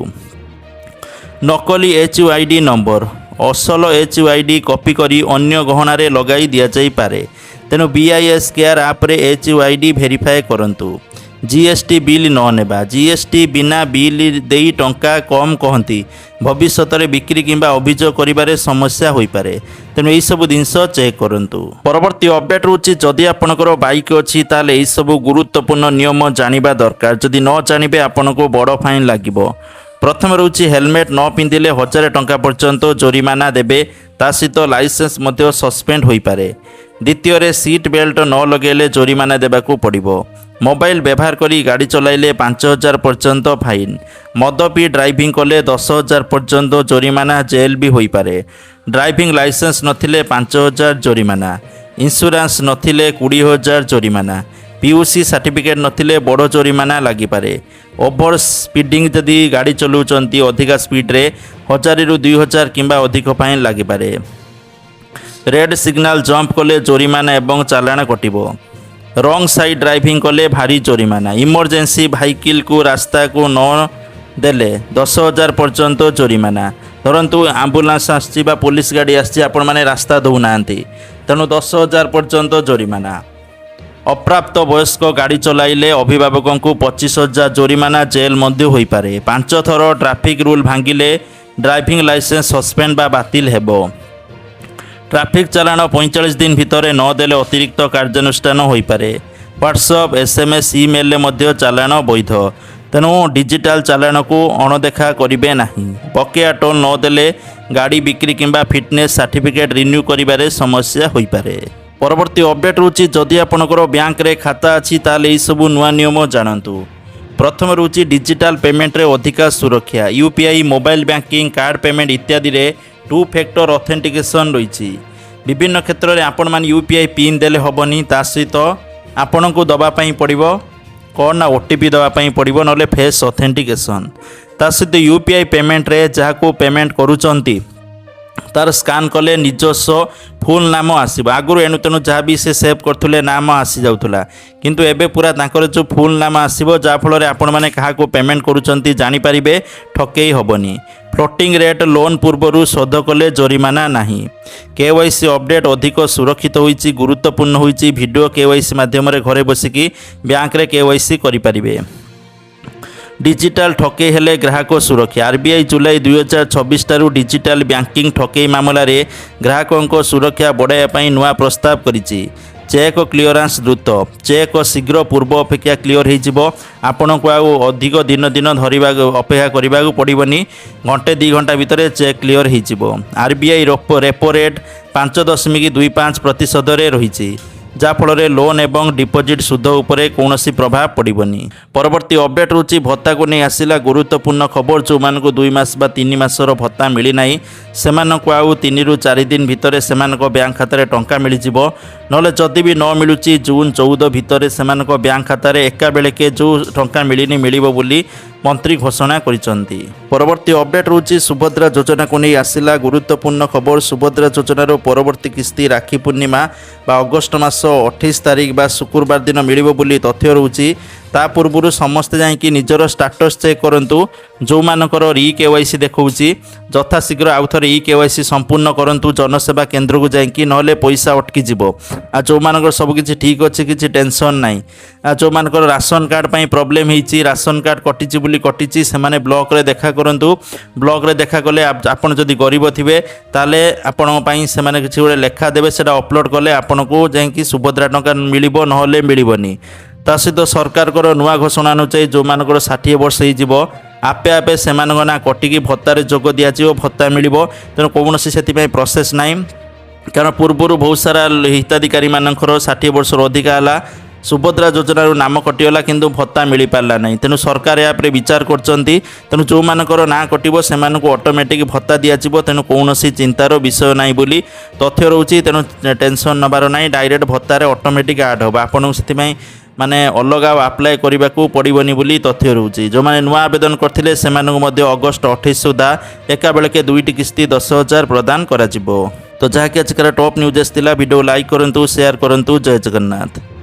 ନକଲି H U I D number. ଅସଲ H U I D copy କରି ଅନ୍ୟ ଗହଣାରେ ଲଗାଇ ଦିଆଯାଇପାରେ। ତେଣୁ ବିଆଇଏସ୍ କେୟାର ଆପ୍ରେ H U I D verify କରନ୍ତୁ। ଜିଏସ୍ଟି ବିଲ୍ ନ ନେବା। ଜିଏସ୍ଟି ବିନା ବିଲ୍ ଦେଇ ଟଙ୍କା କମ୍ କହନ୍ତି। ଭବିଷ୍ୟତରେ ବିକ୍ରି କିମ୍ବା ଅଭିଯୋଗ କରିବାରେ ସମସ୍ୟା ହୋଇପାରେ। ତେଣୁ ଏହିସବୁ ଜିନିଷ ଚେକ୍ କରନ୍ତୁ। ପରବର୍ତ୍ତୀ ଅପଡେଟ୍ ରହୁଛି, ଯଦି ଆପଣଙ୍କର ବାଇକ୍ ଅଛି, ତାହେଲେ ଏହିସବୁ ଗୁରୁତ୍ୱପୂର୍ଣ୍ଣ ନିୟମ ଜାଣିବା ଦରକାର। ଯଦି ନ ଜାଣିବେ, ଆପଣଙ୍କୁ ବଡ଼ ଫାଇନ୍ ଲାଗିବ। ପ୍ରଥମେ ରହୁଛି, ହେଲମେଟ୍ ନ ପିନ୍ଧିଲେ 1000 ଟଙ୍କା ପର୍ଯ୍ୟନ୍ତ ଜୋରିମାନା ଦେବେ, ତା ସହିତ ଲାଇସେନ୍ସ ମଧ୍ୟ ସସ୍ପେଣ୍ଡ ହୋଇପାରେ। ଦ୍ୱିତୀୟରେ, ସିଟ୍ ବେଲ୍ଟ ନ ଲଗାଇଲେ ଜୋରିମାନା ଦେବାକୁ ପଡ଼ିବ। ମୋବାଇଲ ବ୍ୟବହାର କରି ଗାଡ଼ି ଚଲାଇଲେ 5000 ପର୍ଯ୍ୟନ୍ତ ଫାଇନ୍। ମଦ ପିଇ ଡ୍ରାଇଭିଂ କଲେ 10,000 ପର୍ଯ୍ୟନ୍ତ ଜୋରିମାନା, ଜେଲ୍ ବି ହୋଇପାରେ। ଡ୍ରାଇଭିଂ ଲାଇସେନ୍ସ ନଥିଲେ 5000 ଜୋରିମାନା। ଇନ୍ସୁରାନ୍ସ ନଥିଲେ 20,000 ଜୋରିମାନା। ପିୟୁସି ସାର୍ଟିଫିକେଟ୍ ନଥିଲେ ବଡ଼ ଜୋରିମାନା ଲାଗିପାରେ। ଓଭର ସ୍ପିଡ଼ିଂ, ଯଦି ଗାଡ଼ି ଚଲାଉଛନ୍ତି ଅଧିକା ସ୍ପିଡ଼ରେ, 1000ରୁ 2000 କିମ୍ବା ଅଧିକ ଫାଇନ୍ ଲାଗିପାରେ। ରେଡ୍ ସିଗ୍ନାଲ ଜମ୍ପ କଲେ ଜୋରିମାନା ଏବଂ ଚାଲାଣ କଟିବ। ରଙ୍ଗ ସାଇଡ୍ ଡ୍ରାଇଭିଂ କଲେ ଭାରି ଜୋରିମାନା। ଇମର୍ଜେନ୍ସି ଭେହିକିଲକୁ ରାସ୍ତାକୁ ନ ଦେଲେ 10,000 ପର୍ଯ୍ୟନ୍ତ ଜୋରିମାନା। ଧରନ୍ତୁ ଆମ୍ବୁଲାନ୍ସ ଆସିଛି ବା ପୋଲିସ ଗାଡ଼ି ଆସିଛି, ଆପଣମାନେ ରାସ୍ତା ଦେଉନାହାନ୍ତି, ତେଣୁ 10,000 ପର୍ଯ୍ୟନ୍ତ ଜୋରିମାନା। ଅପ୍ରାପ୍ତ ବୟସ୍କ ଗାଡ଼ି ଚଲାଇଲେ ଅଭିଭାବକଙ୍କୁ 25,000 ଜୋରିମାନା, ଜେଲ୍ ମଧ୍ୟ ହୋଇପାରେ। ପାଞ୍ଚ ଥର ଟ୍ରାଫିକ୍ ରୁଲ୍ ଭାଙ୍ଗିଲେ ଡ୍ରାଇଭିଂ ଲାଇସେନ୍ସ ସସ୍ପେଣ୍ଡ ବା ବାତିଲ ହେବ। ଟ୍ରାଫିକ୍ ଚାଲାଣ 45 ଦିନ ଭିତରେ ନ ଦେଲେ ଅତିରିକ୍ତ କାର୍ଯ୍ୟାନୁଷ୍ଠାନ ହୋଇପାରେ। ହ୍ୱାଟ୍ସଅପ୍, ଏସ୍ଏମ୍ଏସ୍, ଇମେଲରେ ମଧ୍ୟ ଚାଲାଣ ବୈଧ। ତେଣୁ ଡିଜିଟାଲ ଚାଲାଣକୁ ଅଣଦେଖା କରିବେ ନାହିଁ। ବକେୟା ଟୋଲ୍ ନ ଦେଲେ ଗାଡ଼ି ବିକ୍ରି କିମ୍ବା ଫିଟନେସ୍ ସାର୍ଟିଫିକେଟ୍ ରିନ୍ୟୁ କରିବାରେ ସମସ୍ୟା ହୋଇପାରେ। ପରବର୍ତ୍ତୀ ଅପଡେଟ୍ ରହୁଛି, ଯଦି ଆପଣଙ୍କର ବ୍ୟାଙ୍କରେ ଖାତା ଅଛି, ତାହେଲେ ଏହିସବୁ ନୂଆ ନିୟମ ଜାଣନ୍ତୁ। ପ୍ରଥମ ରହୁଛି, ଡିଜିଟାଲ ପେମେଣ୍ଟରେ ଅଧିକା ସୁରକ୍ଷା। UPI, mobile banking, card payment ଇତ୍ୟାଦିରେ ଟୁ ଫ୍ୟାକ୍ଟର ଅଥେଣ୍ଟିକେସନ୍ ରହିଛି। ବିଭିନ୍ନ କ୍ଷେତ୍ରରେ ଆପଣମାନେ ୟୁପିଆଇ ପିନ୍ ଦେଲେ ହେବନି, ତା ସହିତ ଆପଣଙ୍କୁ ଦେବା ପାଇଁ ପଡ଼ିବ କ'ଣ ନା ଓଟିପି ଦେବା ପାଇଁ ପଡ଼ିବ, ନହେଲେ ଫେସ୍ ଅଥେଣ୍ଟିକେସନ୍। ତା ସହିତ ୟୁପିଆଇ ପେମେଣ୍ଟରେ ଯାହାକୁ ପେମେଣ୍ଟ କରୁଛନ୍ତି, ତାର ସ୍କାନ୍ କଲେ ନିଜସ୍ୱ ଫୁଲ୍ ନାମ ଆସିବ। ଆଗରୁ ଏଣୁ ତେଣୁ ଯାହା ବି ସେ ସେଭ୍ କରୁଥିଲେ, ନାମ ଆସିଯାଉଥିଲା, କିନ୍ତୁ ଏବେ ପୁରା ତାଙ୍କର ଯେଉଁ ଫୁଲ୍ ନାମ ଆସିବ, ଯାହାଫଳରେ ଆପଣମାନେ କାହାକୁ ପେମେଣ୍ଟ କରୁଛନ୍ତି ଜାଣିପାରିବେ, ଠକେଇ ହେବନି। ଫ୍ଲୋଟିଂ ରେଟ୍ ଲୋନ୍ ପୂର୍ବରୁ ଶୋଧ କଲେ ଜୋରିମାନା ନାହିଁ। କେୱାଇସି ଅପଡେଟ୍ ଅଧିକ ସୁରକ୍ଷିତ ହୋଇଛି, ଗୁରୁତ୍ୱପୂର୍ଣ୍ଣ ହୋଇଛି। ଭିଡ଼ିଓ କେୱାଇସି ମାଧ୍ୟମରେ ଘରେ ବସିକି ବ୍ୟାଙ୍କରେ କେୱାଇସି କରିପାରିବେ। ଡିଜିଟାଲ ଠକେଇ ହେଲେ ଗ୍ରାହକ ସୁରକ୍ଷା। ଆରବିଆଇ ଜୁଲାଇ 2026 ଠାରୁ ଡିଜିଟାଲ ବ୍ୟାଙ୍କିଂ ଠକେଇ ମାମଲାରେ ଗ୍ରାହକଙ୍କ ସୁରକ୍ଷା ବଢ଼ାଇବା ପାଇଁ ନୂଆ ପ୍ରସ୍ତାବ କରିଛି। ଚେକ୍ କ୍ଲିୟରାନ୍ସ ଦ୍ରୁତ। ଚେକ୍ ଶୀଘ୍ର ପୂର୍ବ ଅପେକ୍ଷା କ୍ଲିଅର ହୋଇଯିବ। ଆପଣଙ୍କୁ ଆଉ ଅଧିକ ଦିନ ଦିନ ଧରିବାକୁ, ଅପେକ୍ଷା କରିବାକୁ ପଡ଼ିବନି। ଘଣ୍ଟେ 2 ଘଣ୍ଟା ଭିତରେ ଚେକ୍ କ୍ଲିଅର ହୋଇଯିବ। ଆରବିଆଇ ରେପୋ ରେଟ୍ 5.25 ପ୍ରତିଶତରେ ରହିଛି, ଯାହାଫଳରେ ଲୋନ୍ ଏବଂ ଡିପୋଜିଟ୍ ସୁଧ ଉପରେ କୌଣସି ପ୍ରଭାବ ପଡ଼ିବନି। ପରବର୍ତ୍ତୀ ଅପଡେଟ୍ ରହୁଛି, ଭତ୍ତାକୁ ନେଇ ଆସିଲା ଗୁରୁତ୍ୱପୂର୍ଣ୍ଣ ଖବର। ଯେଉଁମାନଙ୍କୁ 2 ମାସ ବା 3 ମାସର ଭତ୍ତା ମିଳିନାହିଁ, ସେମାନଙ୍କୁ ଆଉ 3ରୁ 4 ଦିନ ଭିତରେ ସେମାନଙ୍କ ବ୍ୟାଙ୍କ ଖାତାରେ ଟଙ୍କା ମିଳିଯିବ। ନହେଲେ ଯଦି ବି ନ ମିଳୁଛି, ଜୁନ୍ 14 ଭିତରେ ସେମାନଙ୍କ ବ୍ୟାଙ୍କ ଖାତାରେ ଏକାବେଳକେ ଯେଉଁ ଟଙ୍କା ମିଳିନି ମିଳିବ ବୋଲି ମନ୍ତ୍ରୀ ଘୋଷଣା କରିଛନ୍ତି। ପରବର୍ତ୍ତୀ ଅପଡେଟ୍ ରହୁଛି, ସୁଭଦ୍ରା ଯୋଜନାକୁ ନେଇ ଆସିଲା ଗୁରୁତ୍ୱପୂର୍ଣ୍ଣ ଖବର। ସୁଭଦ୍ରା ଯୋଜନାର ପରବର୍ତ୍ତୀ କିସ୍ତି ରାକ୍ଷୀ ପୂର୍ଣ୍ଣିମା ବା ଅଗଷ୍ଟ ମାସ 28 ତାରିଖ ବା ଶୁକ୍ରବାର ଦିନ ମିଳିବ ବୋଲି ତଥ୍ୟ ରହୁଛି। ତା ପୂର୍ବରୁ ସମସ୍ତେ ଯାଇକି ନିଜର ଷ୍ଟାଟସ୍ ଚେକ୍ କରନ୍ତୁ। ଯେଉଁମାନଙ୍କର ରି କେୱାଇସି ଦେଖାଉଛି, ଯଥାଶୀଘ୍ର ଆଉ ଥରେ ଇ କେୱାଇସି ସମ୍ପୂର୍ଣ୍ଣ କରନ୍ତୁ ଜନସେବା କେନ୍ଦ୍ରକୁ ଯାଇକି, ନହେଲେ ପଇସା ଅଟକିଯିବ। ଆଉ ଯେଉଁମାନଙ୍କର ସବୁକିଛି ଠିକ୍ ଅଛି, କିଛି ଟେନସନ୍ ନାହିଁ। ଆଉ ଯେଉଁମାନଙ୍କର ରାସନ କାର୍ଡ଼ ପାଇଁ ପ୍ରୋବ୍ଲେମ୍ ହେଇଛି, ରାସନ କାର୍ଡ଼ କଟିଛି ବୋଲି କଟିଛି, ସେମାନେ ବ୍ଲକରେ ଦେଖା କରନ୍ତୁ। ବ୍ଲକରେ ଦେଖା କଲେ ଆପଣ ଯଦି ଗରିବ ଥିବେ, ତାହେଲେ ଆପଣଙ୍କ ପାଇଁ ସେମାନେ କିଛି ଗୋଟେ ଲେଖା ଦେବେ। ସେଇଟା ଅପଲୋଡ଼ କଲେ ଆପଣଙ୍କୁ ଯାଇକି ସୁଭଦ୍ରା ଟଙ୍କା ମିଳିବ, ନହେଲେ ମିଳିବନି। ତା ସହିତ ସରକାରଙ୍କର ନୂଆ ଘୋଷଣା ଅନୁଯାୟୀ ଯେଉଁମାନଙ୍କର 60 ବର୍ଷ ହେଇଯିବ, ଆପେ ଆପେ ସେମାନଙ୍କ ନାଁ କଟିକି ଭତ୍ତାରେ ଯୋଗ ଦିଆଯିବ, ଭତ୍ତା ମିଳିବ। ତେଣୁ କୌଣସି ସେଥିପାଇଁ ପ୍ରୋସେସ୍ ନାହିଁ। କାରଣ ପୂର୍ବରୁ ବହୁତ ସାରା ହିତାଧିକାରୀମାନଙ୍କର 60 ବର୍ଷରୁ ଅଧିକା ହେଲା, ସୁଭଦ୍ରା ଯୋଜନାରୁ ନାମ କଟିଗଲା, କିନ୍ତୁ ଭତ୍ତା ମିଳିପାରିଲା ନାହିଁ। ତେଣୁ ସରକାର ଏହା ଉପରେ ବିଚାର କରୁଛନ୍ତି। ତେଣୁ ଯେଉଁମାନଙ୍କର ନାଁ କଟିବ, ସେମାନଙ୍କୁ ଅଟୋମେଟିକ୍ ଭତ୍ତା ଦିଆଯିବ। ତେଣୁ କୌଣସି ଚିନ୍ତାର ବିଷୟ ନାହିଁ ବୋଲି ତଥ୍ୟ ରହୁଛି। ତେଣୁ ଟେନସନ୍ ନେବାର ନାହିଁ, ଡାଇରେକ୍ଟ ଭତ୍ତାରେ ଅଟୋମେଟିକ୍ ଆଡ଼୍ ହେବ। ଆପଣଙ୍କୁ ସେଥିପାଇଁ ମାନେ ଅଲଗା ଆଉ ଆପ୍ଲାଏ କରିବାକୁ ପଡ଼ିବନି ବୋଲି ତଥ୍ୟ ରହୁଛି। ଯେଉଁମାନେ ନୂଆ ଆବେଦନ କରିଥିଲେ, ସେମାନଙ୍କୁ ମଧ୍ୟ ଅଗଷ୍ଟ 28 ସୁଦ୍ଧା ଏକାବେଳକେ ଦୁଇଟି କିସ୍ତି 10,000 ପ୍ରଦାନ କରାଯିବ। ତ ଯାହାକି ଆଜିକାର ଟପ୍ ନ୍ୟୁଜ୍ ଆସିଥିଲା। ଭିଡ଼ିଓ ଲାଇକ୍ କରନ୍ତୁ, ସେୟାର କରନ୍ତୁ। ଜୟ ଜଗନ୍ନାଥ।